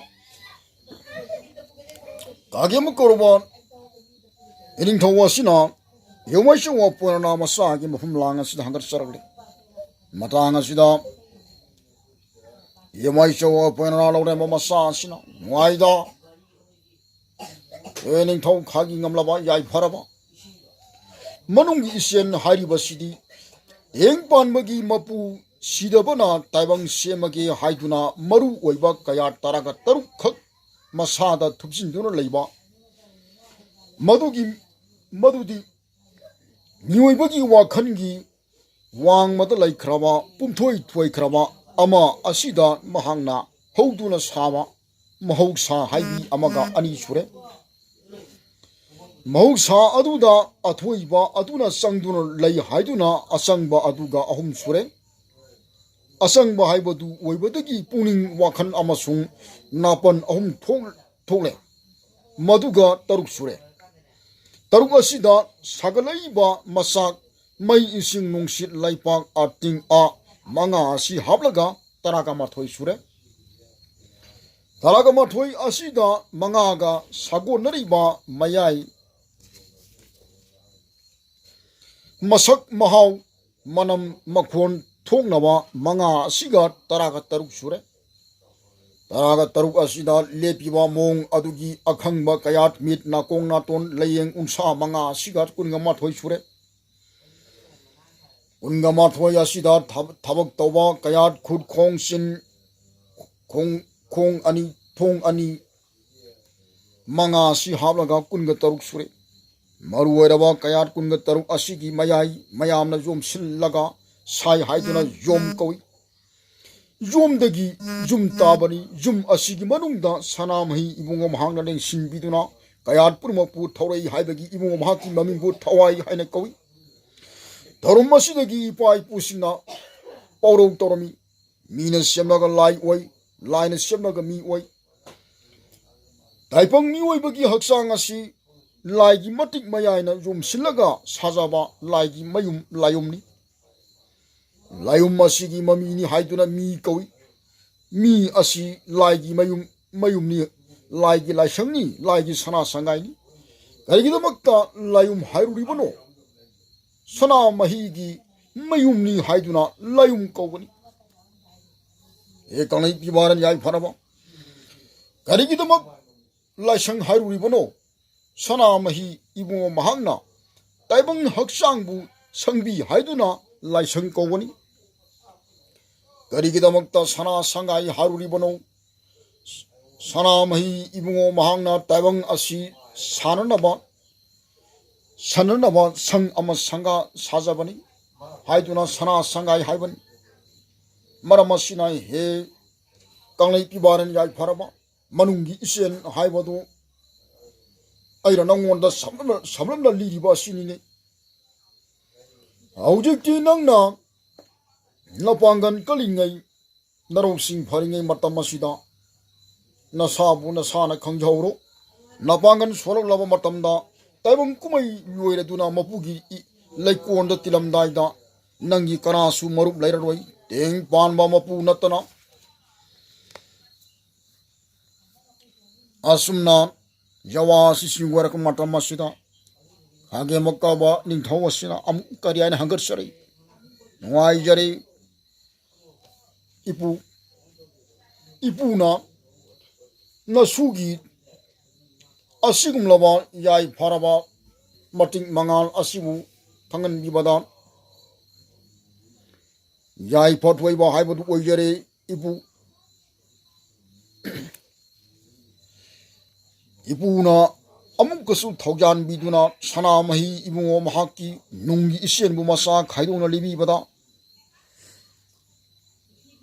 ꯈꯥꯒꯦꯝꯕ ꯀꯧꯔꯕ ꯏꯅꯤꯡꯊꯧ ꯑꯁꯤꯅ ꯌꯦꯡꯃꯩ ꯆꯧꯋꯥ ꯄꯣꯏꯅꯅ ꯃꯆꯥꯒꯤ ꯃꯐꯝ ꯂꯥꯡ ꯑꯁꯤꯗ ꯍꯪꯒꯠꯆꯔꯛꯂꯤ꯫ ꯃꯇꯥꯡ ꯑꯁꯤꯗ ꯌꯦꯡꯃꯩ ꯆꯧꯋꯥ ꯄꯣꯏꯅꯅ ꯂꯧꯔꯦꯝꯕ ꯃꯆꯥ ꯑꯁꯤꯅ ꯅꯨꯡꯉꯥꯏꯗ, ꯍꯦ ꯅꯤꯡꯊꯧ ꯈꯥꯒꯤ ꯉꯝꯂꯕ ꯌꯥꯏꯐꯔꯕ, ꯃꯅꯨꯡꯒꯤ ꯏꯆꯦꯜ ꯍꯥꯏꯔꯤꯕꯁꯤꯗꯤ ꯇꯦꯡ ꯄꯥꯟꯕꯒꯤ ꯃꯄꯨ ꯁꯤꯗꯕꯅ ꯇꯥꯏꯕꯪ ꯁꯦꯝꯃꯒꯦ ꯍꯥꯏꯗꯨꯅ ꯃꯔꯨ ꯑꯣꯏꯕ ꯀꯌꯥ ꯇꯔꯥꯒ ꯇꯔꯨꯛꯈꯛ ꯃꯁꯥꯗ ꯊꯨꯞꯆꯤꯟꯗꯨꯅ ꯂꯩꯕ ꯃꯗꯨꯒꯤ ꯃꯗꯨꯗꯤ ꯃꯤꯑꯣꯏꯕꯒꯤ ꯋꯥꯈꯜꯒꯤ ꯋꯥꯡꯃꯗ ꯂꯩꯈ꯭ꯔꯕ, ꯄꯨꯝꯊꯣꯏ ꯊꯣꯏꯈ꯭ꯔꯕ ꯑꯃ ꯑꯁꯤꯗ ꯃꯍꯥꯛꯅ ꯍꯧꯗꯨꯅ ꯁꯥꯕ ꯃꯍꯧꯁꯥ ꯍꯥꯏꯕꯤ ꯑꯃꯒ ꯑꯅꯤ ꯁꯨꯔꯦ꯫ ꯃꯍꯧꯁꯥ ꯑꯗꯨꯗ ꯑꯊꯣꯏꯕ ꯑꯗꯨꯅ ꯆꯪꯗꯨꯅ ꯂꯩ ꯍꯥꯏꯗꯨꯅ ꯑꯆꯪꯕ ꯑꯗꯨꯒ ꯑꯍꯨꯝ ꯁꯨꯔꯦ꯫ ꯑꯆꯪꯕ ꯍꯥꯏꯕꯗꯨ ꯑꯣꯏꯕꯗꯒꯤ ꯄꯨꯛꯅꯤꯡ, ꯋꯥꯈꯜ ꯑꯃꯁꯨꯡ ꯅꯥꯄꯟ ꯑꯍꯨꯝ ꯊꯣꯛ-, ꯊꯣꯛꯂꯦ꯫ ꯃꯗꯨꯒ ꯇꯔꯨꯛ ꯁꯨꯔꯦ꯫ ꯇꯔꯨꯛ ꯑꯁꯤꯗ ꯁꯥꯒꯠꯂꯛꯏꯕ ꯃꯆꯥꯛ, ꯃꯩ, ꯏꯁꯤꯡ, ꯅꯨꯡꯁꯤꯠ, ꯂꯩꯄꯥꯛ, ꯑꯇꯤꯡ, ꯑ ꯃꯉꯥ ꯑꯁꯤ ꯍꯥꯞꯂꯒ ꯇꯔꯥꯒ ꯃꯥꯊꯣꯏ ꯁꯨꯔꯦ꯫ ꯇꯔꯥꯒ ꯃꯥꯊꯣꯏ ꯑꯁꯤꯗ ꯃꯉꯥꯒ ꯁꯥꯒꯣꯟꯅꯔꯤꯕ ꯃꯌꯥꯏ, ꯃꯁꯛ, ꯃꯍꯥꯎ, ꯃꯅꯝ, ꯃꯈꯣꯟ ꯊꯣꯛꯅꯕ ꯃꯉꯥ ꯑꯁꯤꯒ ꯇꯔꯥꯒ ꯇꯔꯨꯛ ꯁꯨꯔꯦ꯫ ꯇꯔꯥꯒ ꯇꯔꯨꯛ ꯑꯁꯤꯗ ꯂꯦꯞꯄꯤꯕ ꯃꯑꯣꯡ ꯑꯗꯨꯒꯤ ꯑꯈꯪꯕ ꯀꯌꯥꯠ, ꯃꯤꯠ, ꯅꯥꯀꯣꯡ, ꯅꯥꯇꯣꯟ, ꯂꯩꯌꯦꯡ, ꯎꯟꯁꯥ ꯃꯉꯥ ꯑꯁꯤꯒ ꯀꯨꯟꯒ ꯃꯥꯊꯣꯏ ꯁꯨꯔꯦ꯫ ꯀꯨꯟꯒ ꯃꯥꯊꯣꯏ ꯑꯁꯤꯗ ꯊꯕ-, ꯊꯕꯛ ꯇꯧꯕ ꯀꯌꯥꯠ, ꯈꯨꯠ, ꯈꯣꯡ, ꯆꯤꯟ, ꯈꯣꯡ, ꯈꯣꯡ ꯑꯅꯤ, ꯊꯣꯡ ꯑꯅꯤ, ꯃꯉꯥ ꯑꯁꯤ ꯍꯥꯞꯂꯒ ꯀꯨꯟꯒ ꯇꯔꯨꯛ ꯁꯨꯔꯦ꯫ ꯃꯔꯨ ꯑꯣꯏꯔꯕ ꯀꯌꯥꯠ ꯀꯨꯟꯒ ꯇꯔꯨꯛ ꯑꯁꯤꯒꯤ ꯃꯌꯥꯏ ꯃꯌꯥꯝꯅ ꯌꯣꯝꯁꯤꯜꯂꯒ ꯁꯥꯏ ꯍꯥꯏꯗꯨꯅ ꯌꯣꯝ ꯀꯧꯏ꯫ ꯌꯣꯝꯗꯒꯤ ꯌꯨꯝ ꯇꯥꯕꯅꯤ꯫ ꯌꯨꯝ ꯑꯁꯤꯒꯤ ꯃꯅꯨꯡꯗ ꯁꯅꯥꯃꯍꯤ ꯏꯕꯨꯡꯉꯣ ꯃꯍꯥꯛꯅ ꯂꯦꯡꯁꯤꯟꯕꯤꯗꯨꯅ ꯀꯌꯥꯠ ꯄꯨꯝꯅꯃꯛꯄꯨ ꯊꯧꯔꯛꯏ ꯍꯥꯏꯕꯒꯤ ꯏꯕꯨꯡꯉꯣ ꯃꯍꯥꯛꯀꯤ ꯃꯃꯤꯡꯕꯨ ꯊꯋꯥꯏ ꯍꯥꯏꯅ ꯀꯧꯏ꯫ ꯊꯧꯔꯝ ꯑꯁꯤꯗꯒꯤ ꯏꯄꯥ ꯏꯄꯨꯁꯤꯡꯅ ꯄꯥꯎꯔꯧ ꯇꯧꯔꯝꯃꯤ꯫ ꯃꯤꯅ ꯁꯦꯝꯂꯒ ꯂꯥꯏ ꯑꯣꯏ, ꯂꯥꯏꯅ ꯁꯦꯝꯂꯒ ꯃꯤ ꯑꯣꯏ꯫ ꯇꯥꯏꯕꯪ ꯃꯤꯑꯣꯏꯕꯒꯤ ꯍꯛꯆꯥꯡ ꯑꯁꯤ ꯂꯥꯏꯒꯤ ꯃꯇꯤꯛ ꯃꯌꯥꯏꯅ ꯌꯣꯝꯁꯤꯜꯂꯒ ꯁꯥꯖꯕ ꯂꯥꯏꯒꯤ ꯃꯌꯨꯝ ꯂꯥꯏꯌꯨꯝꯅꯤ꯫ ꯂꯥꯏꯌꯨꯝ ꯑꯁꯤꯒꯤ ꯃꯃꯤꯅꯤ ꯍꯥꯏꯗꯨꯅ ꯃꯤ ꯀꯧꯏ꯫ ꯃꯤ ꯑꯁꯤ ꯂꯥꯏꯒꯤ ꯃꯌꯨꯝ, ꯃꯌꯨꯝꯅꯤ, ꯂꯥꯏꯒꯤ ꯂꯥꯏꯁꯪꯅꯤ, ꯂꯥꯏꯒꯤ ꯁꯅꯥ ꯁꯪꯒꯥꯏꯅꯤ꯫ ꯀꯔꯤꯒꯤꯗꯃꯛꯇ ꯂꯥꯏꯌꯨꯝ ꯍꯥꯏꯔꯨꯔꯤꯕꯅꯣ? ꯁꯅꯥ ꯃꯍꯤꯒꯤ ꯃꯌꯨꯝꯅꯤ ꯍꯥꯏꯗꯨꯅ ꯂꯥꯏꯌꯨꯝ ꯀꯧꯕꯅꯤ꯫ ꯍꯦ ꯀꯪꯂꯩ ꯄꯤꯕꯥꯔꯟ ꯌꯥꯏꯐꯔꯕ, ꯀꯔꯤꯒꯤꯗꯃꯛ ꯂꯥꯏꯁꯪ ꯍꯥꯏꯔꯨꯔꯤꯕꯅꯣ? ꯁꯅꯥꯃꯍꯤ ꯏꯕꯨꯡꯉꯣ ꯃꯍꯥꯛꯅ ꯇꯥꯏꯕꯪ ꯍꯛꯆꯥꯡꯕꯨ ꯁꯪꯕꯤ ꯍꯥꯏꯗꯨꯅ ꯂꯥꯏꯁꯪ ꯀꯧꯕꯅꯤ꯫ ꯀꯔꯤꯒꯤꯗꯃꯛꯇ ꯁꯅꯥ ꯁꯪꯒꯥꯏ ꯍꯥꯏꯔꯨꯔꯤꯕꯅꯣ? ꯁꯅꯥꯃꯍꯤ ꯏꯕꯨꯡꯉꯣ ꯃꯍꯥꯛꯅ ꯇꯥꯏꯕꯪ ꯑꯁꯤ ꯁꯥꯟꯅꯅꯕ ꯁꯥꯟꯅꯅꯕ ꯁꯪ ꯑꯃ ꯁꯪꯒꯥ ꯁꯥꯖꯕꯅꯤ ꯍꯥꯏꯗꯨꯅ ꯁꯅꯥ ꯁꯪꯒꯥꯏ ꯍꯥꯏꯕꯅꯤ꯫ ꯃꯔꯝ ꯑꯁꯤꯅ ꯍꯦ ꯀꯪꯂꯩ ꯄꯤꯕꯥꯔꯦꯟ ꯌꯥꯏꯐꯔꯕ ꯃꯅꯨꯡꯒꯤ ꯏꯆꯦꯜ ꯍꯥꯏꯕꯗꯨ ꯑꯩꯅ ꯅꯪꯉꯣꯟꯗ ꯁꯝꯂꯞꯅ, ꯁꯝꯂꯞꯅ ꯂꯤꯔꯤꯕ ꯑꯁꯤꯅꯤꯅꯦ꯫ ꯍꯧꯖꯤꯛꯇꯤ ꯅꯪꯅ ꯅꯄꯥꯡꯒꯜ ꯀꯜꯂꯤꯉꯩ, ꯅꯔꯧꯁꯤꯡ ꯐꯔꯤꯉꯩ ꯃꯇꯝ ꯑꯁꯤꯗ ꯅꯁꯥꯕꯨ ꯅꯁꯥꯅ ꯈꯪꯖꯍꯧꯔꯣ꯫ ꯅꯄꯥꯡꯒꯜ ꯁꯣꯜꯂꯛꯂꯕ ꯃꯇꯝꯗ ꯇꯥꯏꯕꯪ ꯀꯨꯝꯍꯩ ꯂꯣꯏꯔꯗꯨꯅ ꯃꯄꯨꯒꯤ ꯏ-, ꯂꯩꯀꯣꯜꯗ ꯇꯤꯜꯂꯝꯗꯥꯏꯗ ꯅꯪꯒꯤ ꯀꯅꯥꯁꯨ ꯃꯔꯨꯞ ꯂꯩꯔꯔꯣꯏ꯫ ꯇꯦꯡ ꯄꯥꯟꯕ ꯃꯄꯨ ꯅꯠꯇꯅ꯫ ꯑꯁꯨꯝꯅ ꯌꯥꯋꯥ ꯑꯁꯤ ꯁꯤꯡꯒꯣꯔꯛꯄ ꯃꯇꯝ ꯑꯁꯤꯗ ꯈꯥꯒꯦꯝꯕ ꯀꯧꯕ ꯅꯤꯡꯊꯧ ꯑꯁꯤꯅ ꯑꯃꯨꯛ ꯀꯔꯤ ꯍꯥꯏꯅ ꯍꯪꯒꯠꯆꯔꯤ? ꯅꯨꯡꯉꯥꯏꯖꯔꯦ ꯏꯄꯨ꯫ ꯏꯄꯨꯅ ꯅꯁꯨꯒꯤ ꯑꯁꯤꯒꯨꯝꯂꯕ ꯌꯥꯏꯐꯔꯕ ꯃꯇꯤꯛ ꯃꯉꯥꯜ ꯑꯁꯤꯕꯨ ꯈꯪꯍꯟꯕꯤꯕꯗ ꯌꯥꯏꯐ ꯊꯣꯏꯕ ꯍꯥꯏꯕꯗꯨ ꯑꯣꯏꯖꯔꯦ ꯏꯄꯨ꯫ ꯏꯄꯨꯅ ꯑꯃꯨꯛꯀꯁꯨ ꯊꯧꯖꯥꯟꯕꯤꯗꯨꯅ ꯁꯅꯥꯃꯍꯤ ꯏꯕꯨꯡꯉꯣ ꯃꯍꯥꯛꯀꯤ ꯅꯨꯡꯒꯤ ꯏꯆꯦꯟꯕꯨ ꯃꯆꯥ ꯈꯥꯏꯗꯣꯛꯅ ꯂꯤꯕꯤꯕꯗ,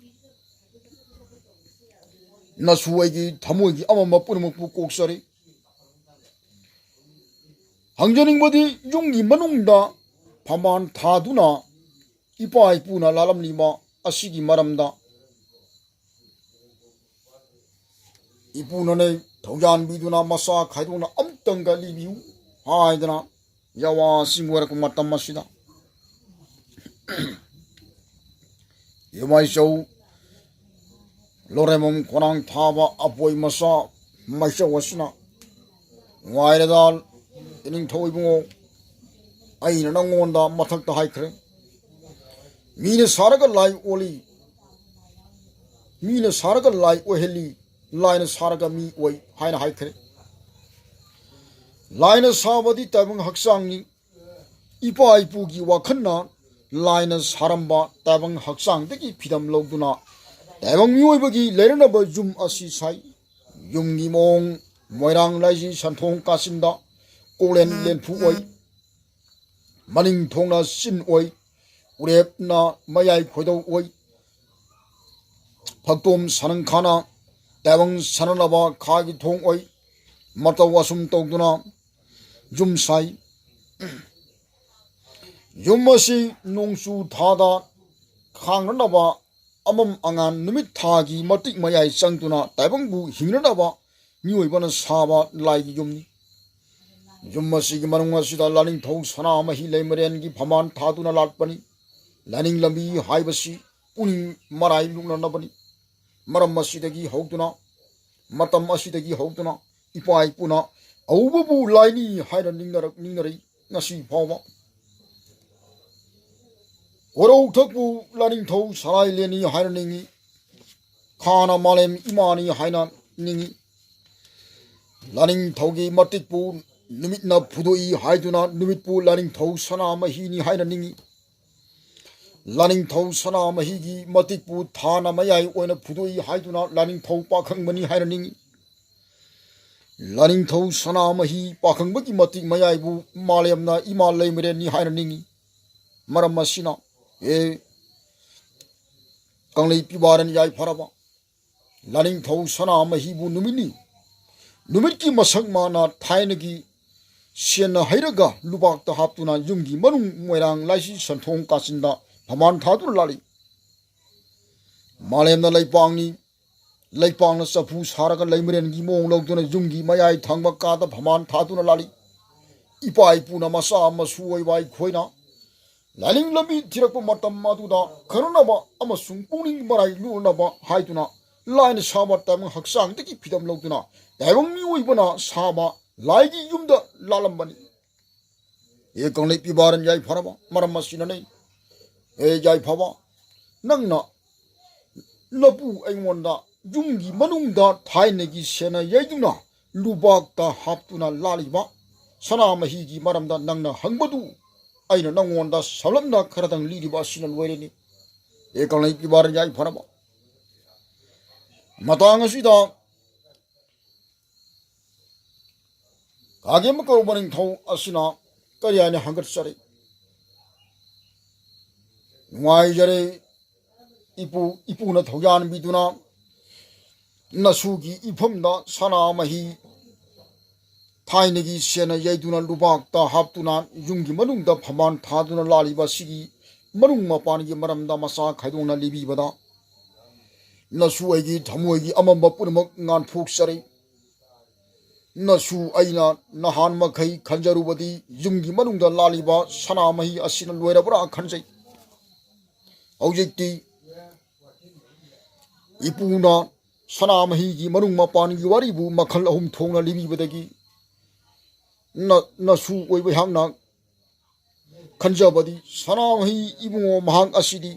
ꯅꯁꯨ ꯑꯩꯒꯤ ꯊꯃꯣꯏꯒꯤ ꯑꯃꯝꯕ ꯄꯨꯝꯅꯃꯛꯄꯨ ꯀꯣꯛꯆꯔꯤ꯫ ꯍꯪꯖꯅꯤꯡꯕꯗꯤ ꯌꯨꯝꯒꯤ ꯃꯅꯨꯡꯗ ꯐꯝꯕꯥꯜ ꯊꯥꯗꯨꯅ ꯏꯄꯥ ꯏꯄꯨꯅ ꯂꯥꯜꯂꯝꯂꯤꯕ ꯑꯁꯤꯒꯤ ꯃꯔꯝꯗ ꯏꯄꯨꯅꯅꯦ ꯊꯧꯖꯥꯟꯕꯤꯗꯨꯅ ꯃꯆꯥ ꯈꯥꯏꯗꯣꯛꯅ ꯑꯃꯨꯛꯇꯪꯒ ꯂꯤꯕꯤꯌꯨ ꯍꯥꯏꯗꯅ ꯌꯥꯋꯥ ꯆꯤꯡ ꯑꯣꯏꯔꯛꯄ ꯃꯇꯝ ꯑꯁꯤꯗ ꯌꯨꯝꯃꯥꯏꯆꯧ ꯂꯣꯔꯦꯝꯕꯝ ꯈꯣꯡꯅꯥꯡ ꯊꯥꯕ ꯑꯕꯣꯏ ꯃꯆꯥ ꯃꯥꯏꯆꯧ ꯑꯁꯤꯅ, "ꯅꯨꯡꯉꯥꯏꯔꯦꯗ ꯏꯅꯤꯡꯊꯧ ꯏꯕꯨꯡꯉꯣ, ꯑꯩꯅ ꯅꯪꯉꯣꯟꯗ ꯃꯊꯛꯇ ꯍꯥꯏꯈ꯭ꯔꯦ, ꯃꯤꯅ ꯁꯥꯔꯒ ꯂꯥꯏ ꯑꯣꯜꯂꯤ, ꯃꯤꯅ ꯁꯥꯔꯒ ꯂꯥꯏ ꯑꯣꯏꯍꯜꯂꯤ, ꯂꯥꯏꯅ ꯁꯥꯔꯒ ꯃꯤ ꯑꯣꯏ" ꯍꯥꯏꯅ ꯍꯥꯏꯈ꯭ꯔꯦ꯫ ꯂꯥꯏꯅ ꯁꯥꯕꯗꯤ ꯇꯥꯏꯕꯪ ꯍꯛꯆꯥꯡꯅꯤ꯫ ꯏꯄꯥ ꯏꯄꯨꯒꯤ ꯋꯥꯈꯜꯅ ꯂꯥꯏꯅ ꯁꯥꯔꯝꯕ ꯇꯥꯏꯕꯪ ꯍꯛꯆꯥꯡꯗꯒꯤ ꯐꯤꯗꯝ ꯂꯧꯗꯨꯅ ꯇꯥꯏꯕꯪ ꯃꯤꯑꯣꯏꯕꯒꯤ ꯂꯩꯔꯅꯕ ꯌꯨꯝ ꯑꯁꯤ ꯁꯥꯏ꯫ ꯌꯨꯝꯒꯤ ꯃꯑꯣꯡ ꯃꯣꯏꯔꯥꯡ ꯂꯥꯏꯖꯤ ꯁꯟꯊꯣꯡ ꯀꯥꯆꯤꯟꯗ ꯀꯣꯛꯂꯦꯟ ꯂꯦꯟꯐꯨ ꯑꯣꯏ꯫ ꯃꯅꯤꯡ ꯊꯣꯡꯅ ꯆꯤꯟ ꯑꯣꯏ, ꯎꯔꯦꯞꯅ ꯃꯌꯥꯏ ꯈꯣꯏꯗꯧ ꯑꯣꯏ, ꯐꯛꯇꯣꯝ ꯁꯅꯪꯈꯥꯅ ꯇꯥꯏꯕꯪ ꯁꯥꯟꯅꯅꯕ ꯈꯥꯒꯤ ꯊꯣꯡ ꯑꯣꯏ꯫ ꯃꯇꯧ ꯑꯁꯨꯝ ꯇꯧꯗꯨꯅ ꯌꯨꯝ ꯁꯥꯏ꯫ ꯌꯨꯝ ꯑꯁꯤ ꯅꯣꯡꯆꯨ ꯊꯥꯗ ꯈꯥꯡꯅꯅꯕ ꯑꯃꯝ ꯑꯉꯥꯟ ꯅꯨꯃꯤꯠ ꯊꯥꯒꯤ ꯃꯇꯤꯛ ꯃꯌꯥꯏ ꯆꯪꯗꯨꯅ ꯇꯥꯏꯕꯪꯕꯨ ꯍꯤꯡꯅꯅꯕ ꯃꯤꯑꯣꯏꯕꯅ ꯁꯥꯕ ꯂꯥꯏꯒꯤ ꯌꯨꯝꯅꯤ꯫ ꯌꯨꯝ ꯑꯁꯤꯒꯤ ꯃꯅꯨꯡ ꯑꯁꯤꯗ ꯂꯥꯏꯅꯤꯡꯊꯧ ꯁꯅꯥꯃꯍꯤ ꯂꯩꯃꯔꯦꯟꯒꯤ ꯐꯝꯕꯥꯜ ꯊꯥꯗꯨꯅ ꯂꯥꯠꯄꯅꯤ꯫ ꯂꯥꯏꯅꯤꯡ ꯂꯝꯕꯤ ꯍꯥꯏꯕꯁꯤ ꯄꯨꯛꯅꯤꯡ ꯃꯔꯥꯏ ꯂꯨꯡꯅꯅꯕꯅꯤ꯫ ꯃꯔꯝ ꯑꯁꯤꯗꯒꯤ ꯍꯧꯗꯨꯅ, ꯃꯇꯝ ꯑꯁꯤꯗꯒꯤ ꯍꯧꯗꯨꯅ ꯏꯄꯥ ꯏꯄꯨꯅ ꯑꯎꯕꯕꯨ ꯂꯥꯏꯅꯤ ꯍꯥꯏꯅ ꯅꯤꯡꯅꯔꯛ-, ꯅꯤꯡꯅꯔꯛꯏ꯫ ꯉꯁꯤ ꯐꯥꯎꯕ ꯀꯣꯔꯧꯊꯛꯄꯨ ꯂꯥꯏꯅꯤꯡꯊꯧ ꯁꯂꯥꯏꯂꯦꯟꯅꯤ ꯍꯥꯏꯅ ꯅꯤꯡꯏ꯫ ꯈꯥꯅ ꯃꯥꯂꯦꯝ ꯏꯃꯥꯅꯤ ꯍꯥꯏꯅ ꯅꯤꯡꯏ꯫ ꯂꯥꯏꯅꯤꯡꯊꯧꯒꯤ ꯃꯇꯤꯛꯄꯨ ꯅꯨꯃꯤꯠꯅ ꯐꯨꯗꯣꯛꯏ ꯍꯥꯏꯗꯨꯅ ꯅꯨꯃꯤꯠꯄꯨ ꯂꯥꯏꯅꯤꯡꯊꯧ ꯁꯅꯥꯃꯍꯤꯅꯤ ꯍꯥꯏꯅ ꯅꯤꯡꯏ꯫ ꯂꯥꯏꯅꯤꯡꯊꯧ ꯁꯅꯥꯃꯍꯤꯒꯤ ꯃꯇꯤꯛꯄꯨ ꯊꯥꯅ ꯃꯌꯥꯏ ꯑꯣꯏꯅ ꯐꯨꯗꯣꯛꯏ ꯍꯥꯏꯗꯨꯅ ꯂꯥꯏꯅꯤꯡꯊꯧ ꯄꯥꯈꯪꯕꯅꯤ ꯍꯥꯏꯅ ꯅꯤꯡꯏ꯫ ꯂꯥꯏꯅꯤꯡꯊꯧ ꯁꯅꯥꯃꯍꯤ ꯄꯥꯈꯪꯕꯒꯤ ꯃꯇꯤꯛ ꯃꯌꯥꯏꯕꯨ ꯃꯥꯂꯦꯝꯅ ꯏꯃꯥ ꯂꯩꯃꯔꯦꯟꯅꯤ ꯍꯥꯏꯅ ꯅꯤꯡꯏ꯫ ꯃꯔꯝ ꯑꯁꯤꯅ, ꯑꯦ ꯀꯪꯂꯩ ꯄꯤꯕꯥꯔꯟ ꯌꯥꯏꯐꯔꯕ, ꯂꯥꯏꯅꯤꯡꯊꯧ ꯁꯅꯥꯃꯍꯤꯕꯨ ꯅꯨꯃꯤꯠꯅꯤ, ꯅꯨꯃꯤꯠꯀꯤ ꯃꯁꯛ ꯃꯥꯅ ꯊꯥꯏꯅꯒꯤ ꯁꯦꯟꯅ ꯍꯩꯔꯒ ꯂꯨꯕꯥꯛꯇ ꯍꯥꯞꯇꯨꯅ ꯌꯨꯝꯒꯤ ꯃꯅꯨꯡ ꯃꯣꯏꯔꯥꯡ ꯂꯥꯏꯁꯤ ꯁꯟꯊꯣꯡ ꯀꯥꯆꯤꯟꯗ ꯐꯝꯕꯥꯜ ꯊꯥꯗꯨꯅ ꯂꯥꯠꯂꯤ꯫ ꯃꯥꯂꯦꯝꯅ ꯂꯩꯄꯥꯛꯅꯤ, ꯂꯩꯄꯥꯛꯅ ꯆꯐꯨ ꯁꯥꯔꯒ ꯂꯩꯃꯔꯦꯟꯒꯤ ꯃꯑꯣꯡ ꯂꯧꯗꯨꯅ ꯌꯨꯝꯒꯤ ꯃꯌꯥꯏ ꯊꯪꯕ ꯀꯥꯗ ꯐꯝꯕꯥꯜ ꯊꯥꯗꯨꯅ ꯂꯥꯠꯂꯤ꯫ ꯏꯄꯥ ꯏꯄꯨꯅ ꯃꯆꯥ ꯃꯁꯨ ꯑꯣꯏꯕ ꯑꯩꯈꯣꯏꯅ ꯂꯥꯏꯅꯤꯡ ꯂꯝꯕꯤ ꯊꯤꯔꯛꯄ ꯃꯇꯝ ꯑꯗꯨꯗ ꯈꯪꯅꯅꯕ ꯑꯃꯁꯨꯡ ꯄꯨꯛꯅꯤꯡ ꯃꯔꯥꯏ ꯂꯨꯅꯅꯕ ꯍꯥꯏꯗꯨꯅ ꯂꯥꯏꯅ ꯁꯥꯕ ꯇꯥꯏꯕꯪ ꯍꯛꯆꯥꯡꯗꯒꯤ ꯐꯤꯗꯝ ꯂꯧꯗꯨꯅ ꯇꯥꯏꯕꯪ ꯃꯤꯑꯣꯏꯕꯅ ꯁꯥꯕ ꯂꯥꯏꯒꯤ ꯌꯨꯝꯗ ꯂꯥꯠꯂꯝꯕꯅꯤ꯫ ꯍꯦ ꯀꯪꯂꯩ ꯄꯤꯕꯥꯔꯟ ꯌꯥꯏꯐꯔꯕ, ꯃꯔꯝ ꯑꯁꯤꯅꯅꯤ꯫ ꯍꯦ ꯌꯥꯏꯐꯕ, ꯅꯪꯅ ꯅꯄꯨ ꯑꯩꯉꯣꯟꯗ ꯌꯨꯝꯒꯤ ꯃꯅꯨꯡꯗ ꯊꯥꯏꯅꯒꯤ ꯁꯦꯟꯅ ꯌꯩꯗꯨꯅ ꯂꯨꯕꯥꯛꯇ ꯍꯥꯞꯇꯨꯅ ꯂꯥꯠꯂꯤꯕ ꯁꯅꯥꯃꯍꯤꯒꯤ ꯃꯔꯝꯗ ꯅꯪꯅ ꯍꯪꯕꯗꯨ ꯑꯩꯅ ꯅꯪꯉꯣꯟꯗ ꯁꯝꯂꯞꯅ ꯈꯔꯗꯪ ꯂꯤꯔꯤꯕ ꯑꯁꯤꯅ ꯂꯣꯏꯔꯅꯤ꯫ ꯍꯦ ꯀꯪꯂꯩ ꯄꯤꯕꯥꯔꯟ ꯌꯥꯏꯐꯔꯕ, ꯃꯇꯥꯡ ꯑꯁꯤꯗ ꯈꯥꯒꯦꯝꯕ ꯀꯧꯔꯕ ꯅꯤꯡꯊꯧ ꯑꯁꯤꯅ ꯀꯔꯤ ꯍꯥꯏꯅ ꯍꯪꯒꯠꯆꯔꯤ? ꯅꯨꯡꯉꯥꯏꯖꯔꯦ꯫ ꯏꯄꯨ, ꯏꯄꯨꯅ ꯊꯧꯖꯥꯟꯕꯤꯗꯨꯅ ꯅꯁꯨꯒꯤ ꯏꯐꯝꯗ ꯁꯅꯥꯃꯍꯤ ꯊꯥꯏꯅꯒꯤ ꯁꯦꯟꯅ ꯌꯩꯗꯨꯅ ꯂꯨꯕꯥꯛꯇ ꯍꯥꯞꯇꯨꯅ ꯌꯨꯝꯒꯤ ꯃꯅꯨꯡꯗ ꯐꯝꯕꯥꯜ ꯊꯥꯗꯨꯅ ꯂꯥꯛꯂꯤꯕ ꯑꯁꯤꯒꯤ ꯃꯅꯨꯡ ꯃꯄꯥꯟꯒꯤ ꯃꯔꯝꯗ ꯃꯁꯥ ꯈꯥꯏꯗꯣꯛꯅ ꯂꯤꯕꯤꯕꯗ, ꯅꯁꯨ ꯑꯩꯒꯤ ꯊꯃꯣꯏꯒꯤ ꯑꯃꯝꯕ ꯄꯨꯝꯅꯃꯛ ꯉꯥꯟꯊꯣꯛꯆꯔꯦ꯫ ꯅꯁꯨ ꯑꯩꯅ ꯅꯍꯥꯟ ꯃꯈꯩ ꯈꯟꯖꯔꯨꯕꯗꯤ ꯌꯨꯝꯒꯤ ꯃꯅꯨꯡꯗ ꯂꯥꯛꯂꯤꯕ ꯁꯅꯥꯃꯍꯤ ꯑꯁꯤꯅ ꯂꯣꯏꯔꯕ꯭ꯔꯥ ꯈꯟꯖꯩ꯫ ꯍꯧꯖꯤꯛꯇꯤ ꯏꯄꯨꯅ ꯁꯅꯥꯃꯍꯤꯒꯤ ꯃꯅꯨꯡ ꯃꯄꯥꯟꯒꯤ ꯋꯥꯔꯤꯕꯨ ꯃꯈꯜ ꯑꯍꯨꯝ ꯊꯣꯛꯅ ꯂꯤꯕꯤꯕꯗꯒꯤ ꯅ-, ꯅꯁꯨ ꯑꯣꯏꯕ ꯑꯩꯍꯥꯛꯅ ꯈꯟꯖꯕꯗꯤ, ꯁꯅꯥꯃꯍꯤ ꯏꯕꯨꯡꯉꯣ ꯃꯍꯥꯛ ꯑꯁꯤꯗꯤ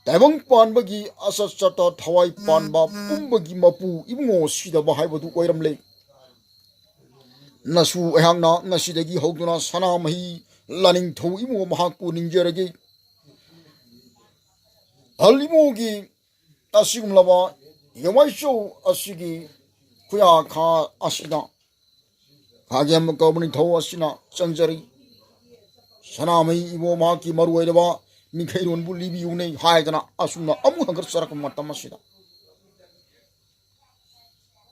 ꯇꯥꯏꯕꯪ ꯄꯥꯟꯕꯒꯤ ꯑꯆꯠ ꯆꯠꯇ ꯊꯋꯥꯏ ꯄꯥꯟꯕ ꯄꯨꯝꯕꯒꯤ ꯃꯄꯨ ꯏꯕꯨꯡꯉꯣ ꯁꯤꯗꯕ ꯍꯥꯏꯕꯗꯨ ꯑꯣꯏꯔꯝꯂꯦ꯫ ꯅꯁꯨ ꯑꯩꯍꯥꯛꯅ ꯉꯁꯤꯗꯒꯤ ꯍꯧꯗꯨꯅ ꯁꯅꯥꯃꯍꯤ ꯂꯥꯅꯤꯡꯊꯧ ꯏꯕꯨꯡꯉꯣ ꯃꯍꯥꯛꯄꯨ ꯅꯤꯡꯖꯔꯒꯦ꯫ ꯑꯍꯜ ꯏꯕꯨꯡꯉꯣꯒꯤ ꯑꯁꯤꯒꯨꯝꯂꯕ ꯌꯦꯃꯥꯏꯆꯧ ꯑꯁꯤꯒꯤ ꯈꯨꯌꯥꯈꯥ ꯑꯁꯤꯗ ꯈꯥꯒꯦꯝ ꯀꯧꯕ ꯅꯤꯡꯊꯧ ꯑꯁꯤꯅ ꯆꯪꯖꯔꯤ꯫ ꯁꯅꯥꯃꯍꯤ ꯏꯕꯣ ꯃꯍꯥꯛꯀꯤ ꯃꯔꯨ ꯑꯣꯏꯔꯕ ꯃꯤꯡꯈꯩꯔꯣꯟꯕꯨ ꯂꯤꯕꯤꯌꯨꯅꯦ ꯍꯥꯏꯗꯅ ꯑꯁꯨꯝꯅ ꯑꯃꯨꯛ ꯍꯪꯒꯠꯆꯔꯛꯄ ꯃꯇꯝ ꯑꯁꯤꯗ,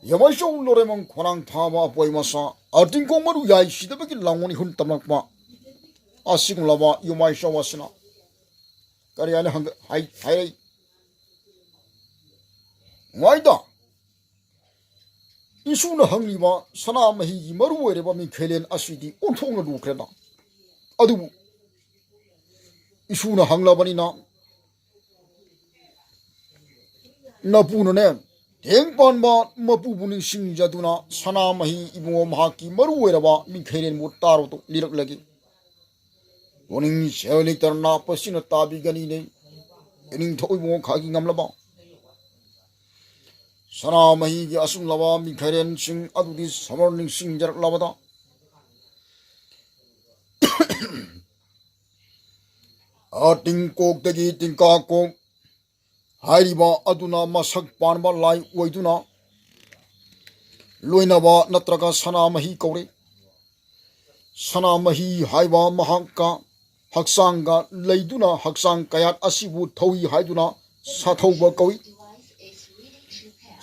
ꯌꯦꯃꯥꯏꯆꯧ ꯂꯣꯔꯦꯃꯪ ꯈꯣꯡꯅꯥꯡ ꯊꯥꯕ ꯑꯄꯣꯏ ꯃꯆꯥ ꯑꯇꯤꯡꯀꯣꯡ ꯃꯔꯨ ꯌꯥꯏ ꯁꯤꯗꯕꯒꯤ ꯂꯥꯡꯒꯣꯜ ꯏꯍꯨꯟ ꯇꯝꯂꯛꯄ ꯑꯁꯤꯒꯨꯝꯂꯕ ꯌꯦꯃꯥꯏꯆꯧ ꯑꯁꯤꯅ ꯀꯔꯤ ꯍꯥꯏꯅ ꯍꯪꯒ-, ꯍꯥꯏ-, ꯍꯥꯏꯔꯛꯏ? ꯃꯥꯏꯗ ꯏꯁꯨꯅ ꯍꯪꯂꯤꯕ ꯁꯅꯥꯃꯍꯤꯒꯤ ꯃꯔꯨ ꯑꯣꯏꯔꯕ ꯃꯤꯡꯈꯩꯂꯦꯟ ꯑꯁꯤꯗꯤ ꯑꯣꯟꯊꯣꯛꯅ ꯂꯨꯈ꯭ꯔꯦꯗ꯫ ꯑꯗꯨꯕꯨ ꯏꯁꯨꯅ ꯍꯪꯂꯕꯅꯤꯅ ꯅꯄꯨꯅꯅꯦ, ꯊꯦꯡ ꯄꯥꯟꯕ ꯃꯄꯨꯕꯨ ꯅꯤꯡꯁꯤꯡꯖꯗꯨꯅ ꯁꯅꯥꯃꯍꯤ ꯏꯕꯨꯡꯉꯣ ꯃꯍꯥꯛꯀꯤ ꯃꯔꯨ ꯑꯣꯏꯔꯕ ꯃꯤꯡꯈꯩꯂꯦꯟꯕꯨ ꯇꯥꯔꯣꯗꯣ ꯂꯤꯔꯛꯂꯒꯦ꯫ ꯄꯨꯛꯅꯤꯡ ꯁꯦꯜ ꯂꯩꯇꯅ ꯅꯥꯞꯄꯁꯤꯅ ꯇꯥꯕꯤꯒꯅꯤꯅꯦ꯫ ꯏꯅꯤꯡꯊꯧ ꯏꯕꯨꯡꯉꯣ ꯈꯥꯒꯤ ꯉꯝꯂꯕ ꯁꯅꯥꯃꯍꯤꯒꯤ ꯑꯁꯨꯝꯂꯕ ꯃꯤꯡꯈꯩꯔꯦꯟꯁꯤꯡ ꯑꯗꯨꯗꯤ ꯁꯃꯔ ꯅꯤꯡꯁꯤꯡꯖꯔꯛꯂꯕꯗ, ꯑ, ꯇꯤꯡꯀꯣꯛꯇꯒꯤ ꯇꯤꯡꯀꯥꯀꯣꯛ ꯍꯥꯏꯔꯤꯕ ꯑꯗꯨꯅ ꯃꯁꯛ ꯄꯥꯟꯕ ꯂꯥꯏ ꯑꯣꯏꯗꯨꯅ ꯂꯣꯏꯅꯕ ꯅꯠꯇ꯭ꯔꯒ ꯁꯅꯥꯃꯍꯤ ꯀꯧꯔꯦ꯫ ꯁꯅꯥꯃꯍꯤ ꯍꯥꯏꯕ ꯃꯍꯥꯛꯀ ꯍꯛꯆꯥꯡꯒ ꯂꯩꯗꯨꯅ ꯍꯛꯆꯥꯡ ꯀꯌꯥꯠ ꯑꯁꯤꯕꯨ ꯊꯧꯏ ꯍꯥꯏꯗꯨꯅ ꯁꯥꯊꯧꯕ ꯀꯧꯏ꯫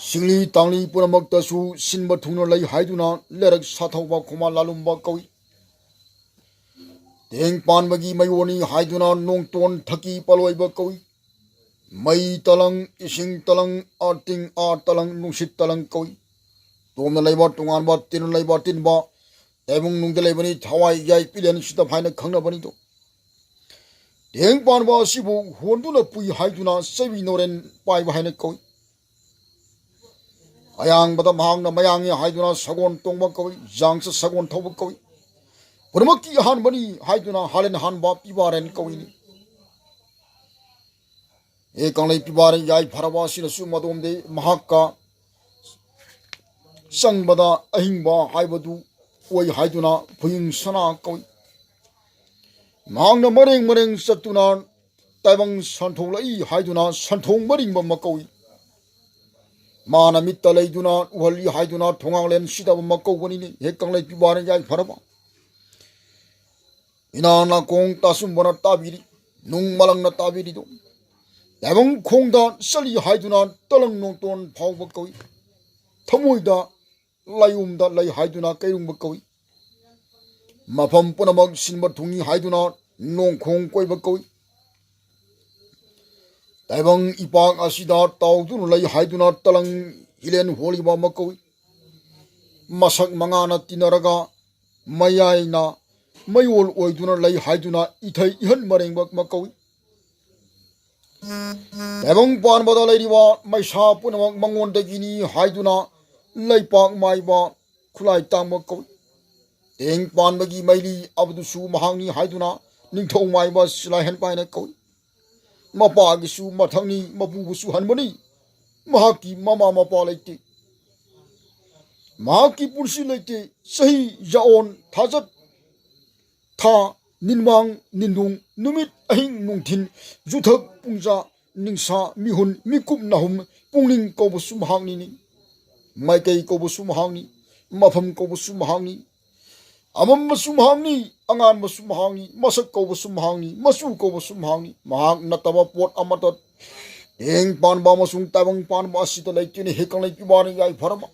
ꯁꯤꯡꯂꯤ ꯇꯥꯡꯂꯤ ꯄꯨꯝꯅꯃꯛꯇꯁꯨ ꯁꯤꯟꯕ ꯊꯨꯡꯅ ꯂꯩ ꯍꯥꯏꯗꯨꯅ ꯂꯩꯔꯛ ꯁꯥꯊꯧꯕ ꯈꯨꯃꯥ ꯂꯥꯂꯨꯝꯕ ꯀꯧꯏ꯫ ꯇꯦꯡ ꯄꯥꯟꯕꯒꯤ ꯃꯌꯣꯟꯅꯤ ꯍꯥꯏꯗꯨꯅ ꯅꯣꯡꯇꯣꯟ ꯊꯛꯀꯤ ꯄꯥꯂꯣꯏꯕ ꯀꯧꯏ꯫ ꯃꯩ ꯇꯂꯪ, ꯏꯁꯤꯡ ꯇꯂꯪ, ꯑꯥ ꯇꯤꯡ ꯑꯥ ꯇꯂꯪ, ꯅꯨꯡꯁꯤꯠ ꯇꯂꯪ ꯀꯧꯏ꯫ ꯇꯣꯝꯅ ꯂꯩꯕ ꯇꯣꯉꯥꯟꯕ, ꯇꯤꯟꯅ ꯂꯩꯕ ꯇꯤꯟꯕ, ꯇꯥꯏꯕꯪ ꯅꯨꯡꯗ ꯂꯩꯕꯅꯤ ꯊꯋꯥꯏ ꯌꯥꯏ ꯄꯤꯂꯦꯟ ꯁꯤꯗꯞ ꯍꯥꯏꯅ ꯈꯪꯅꯕꯅꯤꯗꯣ꯫ ꯇꯦꯡ ꯄꯥꯟꯕ ꯑꯁꯤꯕꯨ ꯍꯣꯟꯗꯨꯅ ꯄꯨꯏ ꯍꯥꯏꯗꯨꯅ ꯆꯩꯕꯤ ꯅꯣꯔꯦꯟ ꯄꯥꯏꯕ ꯍꯥꯏꯅ ꯀꯧꯏ꯫ ꯑꯌꯥꯡꯕꯗ ꯃꯍꯥꯛꯅ ꯃꯌꯥꯡꯉꯤ ꯍꯥꯏꯗꯨꯅ ꯁꯒꯣꯜ ꯇꯣꯡꯕ ꯀꯧꯏ, ꯖꯥꯡꯁ ꯁꯒꯣꯜ ꯊꯧꯕ ꯀꯧꯏ꯫ ꯄꯨꯝꯅꯃꯛꯀꯤ ꯑꯍꯥꯟꯕꯅꯤ ꯍꯥꯏꯗꯨꯅ ꯍꯥꯂꯦꯟ ꯍꯥꯟꯕ ꯄꯤꯕꯥꯔꯦꯟ ꯀꯧꯏꯅꯤ꯫ ꯍꯦ ꯀꯪꯂꯩ ꯄꯤꯕꯥꯔꯦꯟ ꯌꯥꯏꯐꯔꯕ ꯑꯁꯤꯅꯁꯨ ꯃꯗꯣꯝꯗꯤ ꯃꯍꯥꯛꯀ ꯆꯪꯕꯗ ꯑꯍꯤꯡꯕ ꯍꯥꯏꯕꯗꯨ ꯑꯣꯏ ꯍꯥꯏꯗꯨꯅ ꯐꯨꯌꯤꯡ ꯁꯅꯥ ꯀꯧꯏ꯫ ꯃꯍꯥꯛꯅ ꯃꯔꯦꯡ ꯃꯔꯦꯡ ꯆꯠꯇꯨꯅ ꯇꯥꯏꯕꯪ ꯁꯟꯊꯣꯛꯂꯛꯏ ꯍꯥꯏꯗꯨꯅ ꯁꯟꯊꯣꯡ ꯃꯔꯤꯡꯕ ꯑꯃ ꯀꯧꯏ꯫ ꯃꯥꯅ ꯃꯤꯠꯇ ꯂꯩꯗꯨꯅ ꯎꯍꯜꯂꯤ ꯍꯥꯏꯗꯨꯅ ꯊꯣꯉꯥꯡꯂꯦꯟ ꯁꯤꯗꯕ ꯑꯃ ꯀꯧꯕꯅꯤꯅꯦ꯫ ꯍꯦꯛ ꯀꯪꯂꯩ ꯄꯤꯕꯥꯔꯦꯟ ꯌꯥꯏꯐꯔꯕ ꯏꯅꯥ ꯅꯥꯀꯣꯡ ꯇꯥꯁꯨꯝꯕꯅ ꯇꯥꯕꯤꯔꯤ, ꯅꯨꯡ ꯃꯂꯪꯅ ꯇꯥꯕꯤꯔꯤꯗꯣ꯫ ꯇꯥꯏꯕꯪ ꯈꯣꯡꯗ ꯆꯠꯂꯤ ꯍꯥꯏꯗꯨꯅ ꯇꯂꯪ ꯅꯣꯡꯇꯣꯟ ꯐꯥꯎꯕ ꯀꯧꯏ꯫ ꯊꯃꯣꯏꯗ ꯂꯥꯏꯌꯨꯝꯗ ꯂꯩ ꯍꯥꯏꯗꯨꯅ ꯀꯩꯔꯨꯡꯕ ꯀꯧꯏ꯫ ꯃꯐꯝ ꯄꯨꯝꯅꯃꯛ ꯁꯤꯟꯕ ꯊꯨꯡꯏ ꯍꯥꯏꯗꯨꯅ ꯅꯣꯡꯈꯣꯡ ꯀꯣꯏꯕ ꯀꯧꯏ꯫ ꯇꯥꯏꯕꯪ ꯏꯄꯥꯛ ꯑꯁꯤꯗ ꯇꯥꯎꯗꯨꯅ ꯂꯩ ꯍꯥꯏꯗꯨꯅ ꯇꯂꯪ ꯍꯤꯂꯦꯟ ꯍꯣꯜꯂꯤꯕ ꯑꯃ ꯀꯧꯏ꯫ ꯃꯁꯛ ꯃꯉꯥꯅ ꯇꯤꯟꯅꯔꯒ ꯃꯌꯥꯏꯅ ꯃꯌꯣꯜ ꯑꯣꯏꯗꯨꯅ ꯂꯩ ꯍꯥꯏꯗꯨꯅ ꯏꯊꯩ ꯏꯍꯟ ꯃꯔꯦꯡꯕ ꯑꯃ ꯀꯧꯏ꯫ ꯇꯥꯏꯕꯪ ꯄꯥꯟꯕꯗ ꯂꯩꯔꯤꯕ ꯃꯩꯁꯥ ꯄꯨꯝꯅꯃꯛ ꯃꯉꯣꯟꯗꯒꯤꯅꯤ ꯍꯥꯏꯗꯨꯅ ꯂꯩꯄꯥꯛ ꯃꯥꯏꯕ ꯈꯨꯠꯂꯥꯏ ꯇꯥꯡꯕ ꯀꯧꯏ꯫ ꯇꯦꯡ ꯄꯥꯟꯕꯒꯤ ꯃꯩꯂꯤ ꯑꯗꯨꯁꯨ ꯃꯍꯥꯛꯅꯤ ꯍꯥꯏꯗꯨꯅ ꯅꯤꯡꯊꯧ ꯃꯥꯏꯕ ꯁꯤꯂꯥꯏꯍꯟꯕ ꯍꯥꯏꯅ ꯀꯧꯏ꯫ ꯃꯄꯥꯒꯤꯁꯨ ꯃꯊꯛꯅꯤ, ꯃꯄꯨꯕꯨꯁꯨ ꯍꯟꯕꯅꯤ꯫ ꯃꯍꯥꯛꯀꯤ ꯃꯃꯥ ꯃꯄꯥ ꯂꯩꯇꯦ꯫ ꯃꯍꯥꯛꯀꯤ ꯄꯨꯟꯁꯤ ꯂꯩꯇꯦ꯫ ꯆꯍꯤ, ꯌꯥꯑꯣꯟ, ꯊꯥꯖꯠ, ꯊꯥ, ꯅꯤꯟꯃꯥꯡ, ꯅꯤꯟꯗꯨꯡ, ꯅꯨꯃꯤꯠ, ꯑꯍꯤꯡ, ꯅꯨꯡꯊꯤꯟ, ꯌꯨꯊꯛ, ꯄꯨꯡꯖꯥ, ꯅꯤꯡꯁꯥ, ꯃꯤꯍꯨꯟ, ꯃꯤꯀꯨꯞ, ꯅꯥꯍꯨꯝ, ꯄꯨꯡꯅꯤꯡ ꯀꯧꯕꯁꯨ ꯃꯍꯥꯛꯅꯤꯅꯤ꯫ ꯃꯥꯏꯀꯩ ꯀꯧꯕꯁꯨ ꯃꯍꯥꯛꯅꯤ꯫ ꯃꯐꯝ ꯀꯧꯕꯁꯨ ꯃꯍꯥꯛꯅꯤ꯫ ꯑꯃꯝꯕꯁꯨ ꯃꯍꯥꯛꯅꯤ꯫ ꯑꯉꯥꯟꯕꯁꯨ ꯃꯍꯥꯛꯅꯤ, ꯃꯁꯛ ꯀꯧꯕꯁꯨ ꯃꯍꯥꯛꯅꯤ, ꯃꯆꯨ ꯀꯧꯕꯁꯨ ꯃꯍꯥꯛꯅꯤ꯫ ꯃꯍꯥꯛ ꯅꯠꯇꯕ ꯄꯣꯠ ꯑꯃꯠꯇ ꯇꯦꯡ ꯄꯥꯟꯕ ꯑꯃꯁꯨꯡ ꯇꯥꯏꯕꯪ ꯄꯥꯟꯕ ꯑꯁꯤꯗ ꯂꯩꯇꯦꯅꯦ ꯍꯦ ꯀꯪꯂꯩ ꯄꯤꯕꯥꯅ ꯌꯥꯏꯐꯔꯕ꯫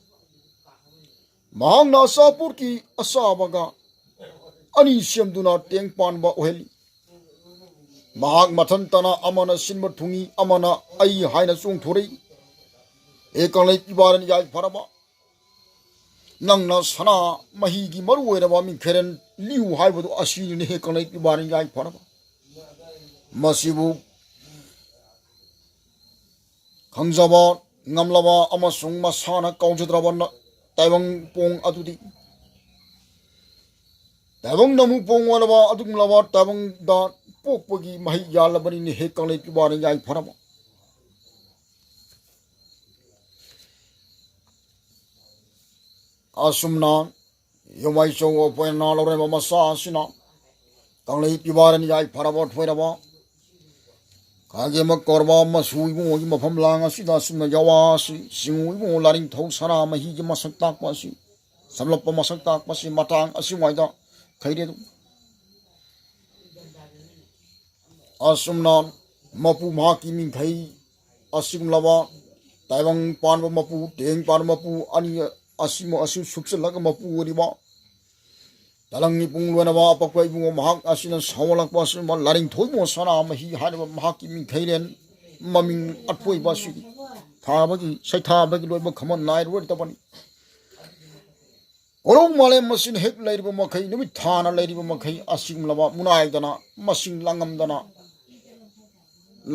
ꯃꯍꯥꯛꯅ ꯑꯆꯥꯄꯣꯠꯀꯤ ꯑꯆꯥꯕꯒ ꯑꯅꯤ ꯁꯦꯝꯗꯨꯅ ꯇꯦꯡ ꯄꯥꯟꯕ ꯑꯣꯏꯍꯜꯂꯤ꯫ ꯃꯍꯥꯛ ꯃꯊꯟꯇꯅ ꯑꯃꯅ ꯁꯤꯟꯕ ꯊꯨꯡꯏ, ꯑꯃꯅ ꯑꯩ ꯍꯥꯏꯅ ꯆꯣꯡꯊꯣꯔꯛꯏ꯫ ꯍꯦ ꯀꯪꯂꯩ ꯄꯤꯕꯥꯔꯦꯟ ꯌꯥꯏꯐꯔꯕ, ꯅꯪꯅ ꯁꯅꯥ ꯃꯍꯤꯒꯤ ꯃꯔꯨ ꯑꯣꯏꯔꯕ ꯃꯤꯡꯈꯩꯔꯦꯟ ꯂꯤꯌꯨ ꯍꯥꯏꯕꯗꯨ ꯑꯁꯤꯅꯤꯅꯦ ꯍꯦ ꯀꯪꯂꯩ ꯄꯤꯕꯥꯔꯦꯟ ꯌꯥꯏꯐꯔꯕ꯫ ꯃꯁꯤꯕꯨ ꯈꯪꯖꯕ ꯉꯝꯂꯕ ꯑꯃꯁꯨꯡ ꯃꯁꯥꯅ ꯀꯥꯎꯖꯗ꯭ꯔꯕ ꯅ-, ꯇꯥꯏꯕꯪ ꯄꯣꯡ ꯑꯗꯨꯗꯤ ꯇꯥꯏꯕꯪ ꯅꯃꯨ ꯄꯣꯡ ꯑꯣꯏꯔꯕ ꯑꯗꯨꯒꯨꯝꯂꯕ ꯇꯥꯏꯕꯪꯗ ꯄꯣꯛꯄꯒꯤ ꯃꯍꯩ ꯌꯥꯜꯂꯕꯅꯤꯅꯦ ꯍꯦ ꯀꯪꯂꯩ ꯄꯤꯕꯥꯔꯦꯟ ꯌꯥꯏꯐꯔꯕ꯫ ꯑꯁꯨꯝꯅ ꯌꯣꯃꯥꯏꯆꯧ ꯑꯄꯣꯏꯅ ꯂꯧꯔꯝꯕ ꯃꯆꯥ ꯑꯁꯤꯅ ꯀꯪꯂꯩ ꯄꯤꯕꯥꯔꯦꯟ ꯌꯥꯏꯐꯔꯕ ꯊꯣꯏꯔꯕ ꯈꯥꯒꯦꯝꯕ ꯀꯧꯔꯕ ꯃꯁꯨ ꯏꯕꯨꯡꯉꯣꯒꯤ ꯃꯐꯝ ꯂꯥꯡ ꯑꯁꯤꯗ ꯑꯁꯨꯝꯅ ꯌꯥꯋꯥꯁꯤ ꯆꯤꯡꯉꯨ ꯏꯕꯨꯡꯉꯣ ꯂꯥꯔꯤꯡꯊꯧ ꯁꯅꯥ ꯃꯍꯤꯒꯤ ꯃꯁꯛ ꯇꯥꯛꯄ ꯑꯁꯤ, ꯁꯝꯂꯞꯄ ꯃꯁꯛ ꯇꯥꯛꯄ ꯑꯁꯤ ꯃꯇꯥꯡ ꯑꯁꯤꯋꯥꯏꯗ ꯈꯩꯔꯦ ꯑꯗꯨꯝ꯫ ꯑꯁꯨꯝꯅ ꯃꯄꯨ ꯃꯍꯥꯛꯀꯤ ꯃꯤꯡꯈꯩ ꯑꯁꯤꯒꯨꯝꯂꯕ ꯇꯥꯏꯕꯪ ꯄꯥꯟꯕ ꯃꯄꯨ, ꯇꯦꯡ ꯄꯥꯟꯕ ꯃꯄꯨ ꯑꯅꯤ ꯑꯁꯤꯃ ꯑꯁꯤ ꯁꯨꯞꯆꯜꯂꯒ ꯃꯄꯨ ꯑꯣꯏꯔꯤꯕ ꯇꯂꯪ ꯅꯤꯄꯨꯡ ꯂꯣꯏꯅꯕ ꯑꯄꯛꯄ ꯏꯕꯨꯡꯉꯣ ꯃꯍꯥꯛ ꯑꯁꯤꯅ ꯁꯧꯒꯠꯂꯛꯄ ꯑꯁꯤꯒꯨꯝꯕ ꯂꯥꯔꯤꯡꯊꯣꯏꯕꯨꯡꯉꯣ ꯁꯅꯥꯃꯍꯤ ꯍꯥꯏꯔꯤꯕ ꯃꯍꯥꯛꯀꯤ ꯃꯤꯡꯈꯩꯔꯦꯟ ꯃꯃꯤꯡ ꯑꯊꯣꯏꯕ ꯑꯁꯤꯗꯤ ꯊꯥꯕꯒꯤ ꯁꯩꯊꯥꯕꯒꯤ ꯂꯣꯏꯕ ꯈꯝꯕ ꯅꯥꯏꯔꯔꯣꯏꯗꯕꯅꯤ꯫ ꯀꯣꯔꯧ ꯃꯥꯂꯦꯝ ꯑꯁꯤꯅ ꯍꯦꯛ ꯂꯩꯔꯤꯕ ꯃꯈꯩ, ꯅꯨꯃꯤꯠ ꯊꯥꯅ ꯂꯩꯔꯤꯕ ꯃꯈꯩ, ꯑꯁꯤꯒꯨꯝꯂꯕ ꯃꯨꯅꯥꯏꯗꯅ, ꯃꯁꯤꯡ ꯂꯥꯡꯉꯝꯗꯅ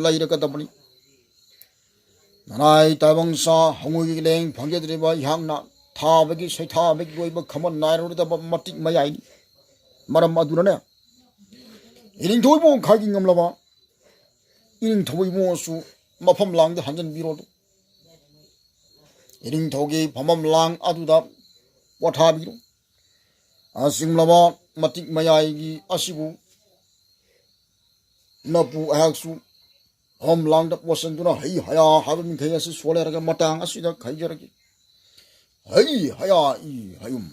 ꯂꯩꯔꯒꯗꯕꯅꯤ꯫ ꯅꯅꯥꯏ ꯇꯥꯏꯕꯪ ꯁꯥ ꯍꯉꯣꯏꯒꯤ ꯂꯦꯡ ꯐꯪꯖꯗ꯭ꯔꯤꯕ ꯑꯩꯍꯥꯛꯅ ꯊꯥꯕꯒꯤ ꯁꯩꯊꯥꯕꯒꯤ ꯂꯣꯏꯕ ꯈꯝꯕ ꯅꯥꯏꯔꯔꯣꯏꯗꯕ ꯃꯇꯤꯛ ꯃꯌꯥꯏꯅꯤ꯫ ꯃꯔꯝ ꯑꯗꯨꯅꯅꯦ, ꯏꯅꯤꯡꯊꯧ ꯏꯕꯨꯡ ꯈꯥꯏꯒꯤ ꯉꯝꯂꯕ ꯏꯅꯤꯡꯊꯧ ꯏꯕꯨꯡꯉꯣꯁꯨ ꯃꯐꯝ ꯂꯥꯡꯗ ꯍꯟꯖꯤꯟꯕꯤꯔꯣ ꯑꯗꯨ꯫ ꯏꯅꯤꯡꯊꯧꯒꯤ ꯐꯝꯐꯝ ꯂꯥꯡ ꯑꯗꯨꯗ ꯄꯣꯊꯥꯕꯤꯔꯣ꯫ ꯑꯁꯤꯒꯨꯝꯂꯕ ꯃꯇꯤꯛ ꯃꯌꯥꯏꯒꯤ ꯑꯁꯤꯕꯨ ꯅꯄꯨ ꯑꯩꯍꯥꯛꯁꯨ ꯐꯝꯐꯝ ꯂꯥꯡꯗ ꯄꯣꯠꯁꯤꯟꯗꯨꯅ ꯍꯩ ꯍꯌꯥ ꯍꯥꯏꯕ ꯃꯤꯡꯈꯩ ꯑꯁꯤ ꯁꯣꯜꯂꯦꯔꯒ ꯃꯇꯥꯡ ꯑꯁꯤꯗ ꯈꯥꯏꯖꯔꯒꯦ꯫ ꯍꯩ ꯍꯌꯥ ꯏ ꯍꯌꯨꯝ꯫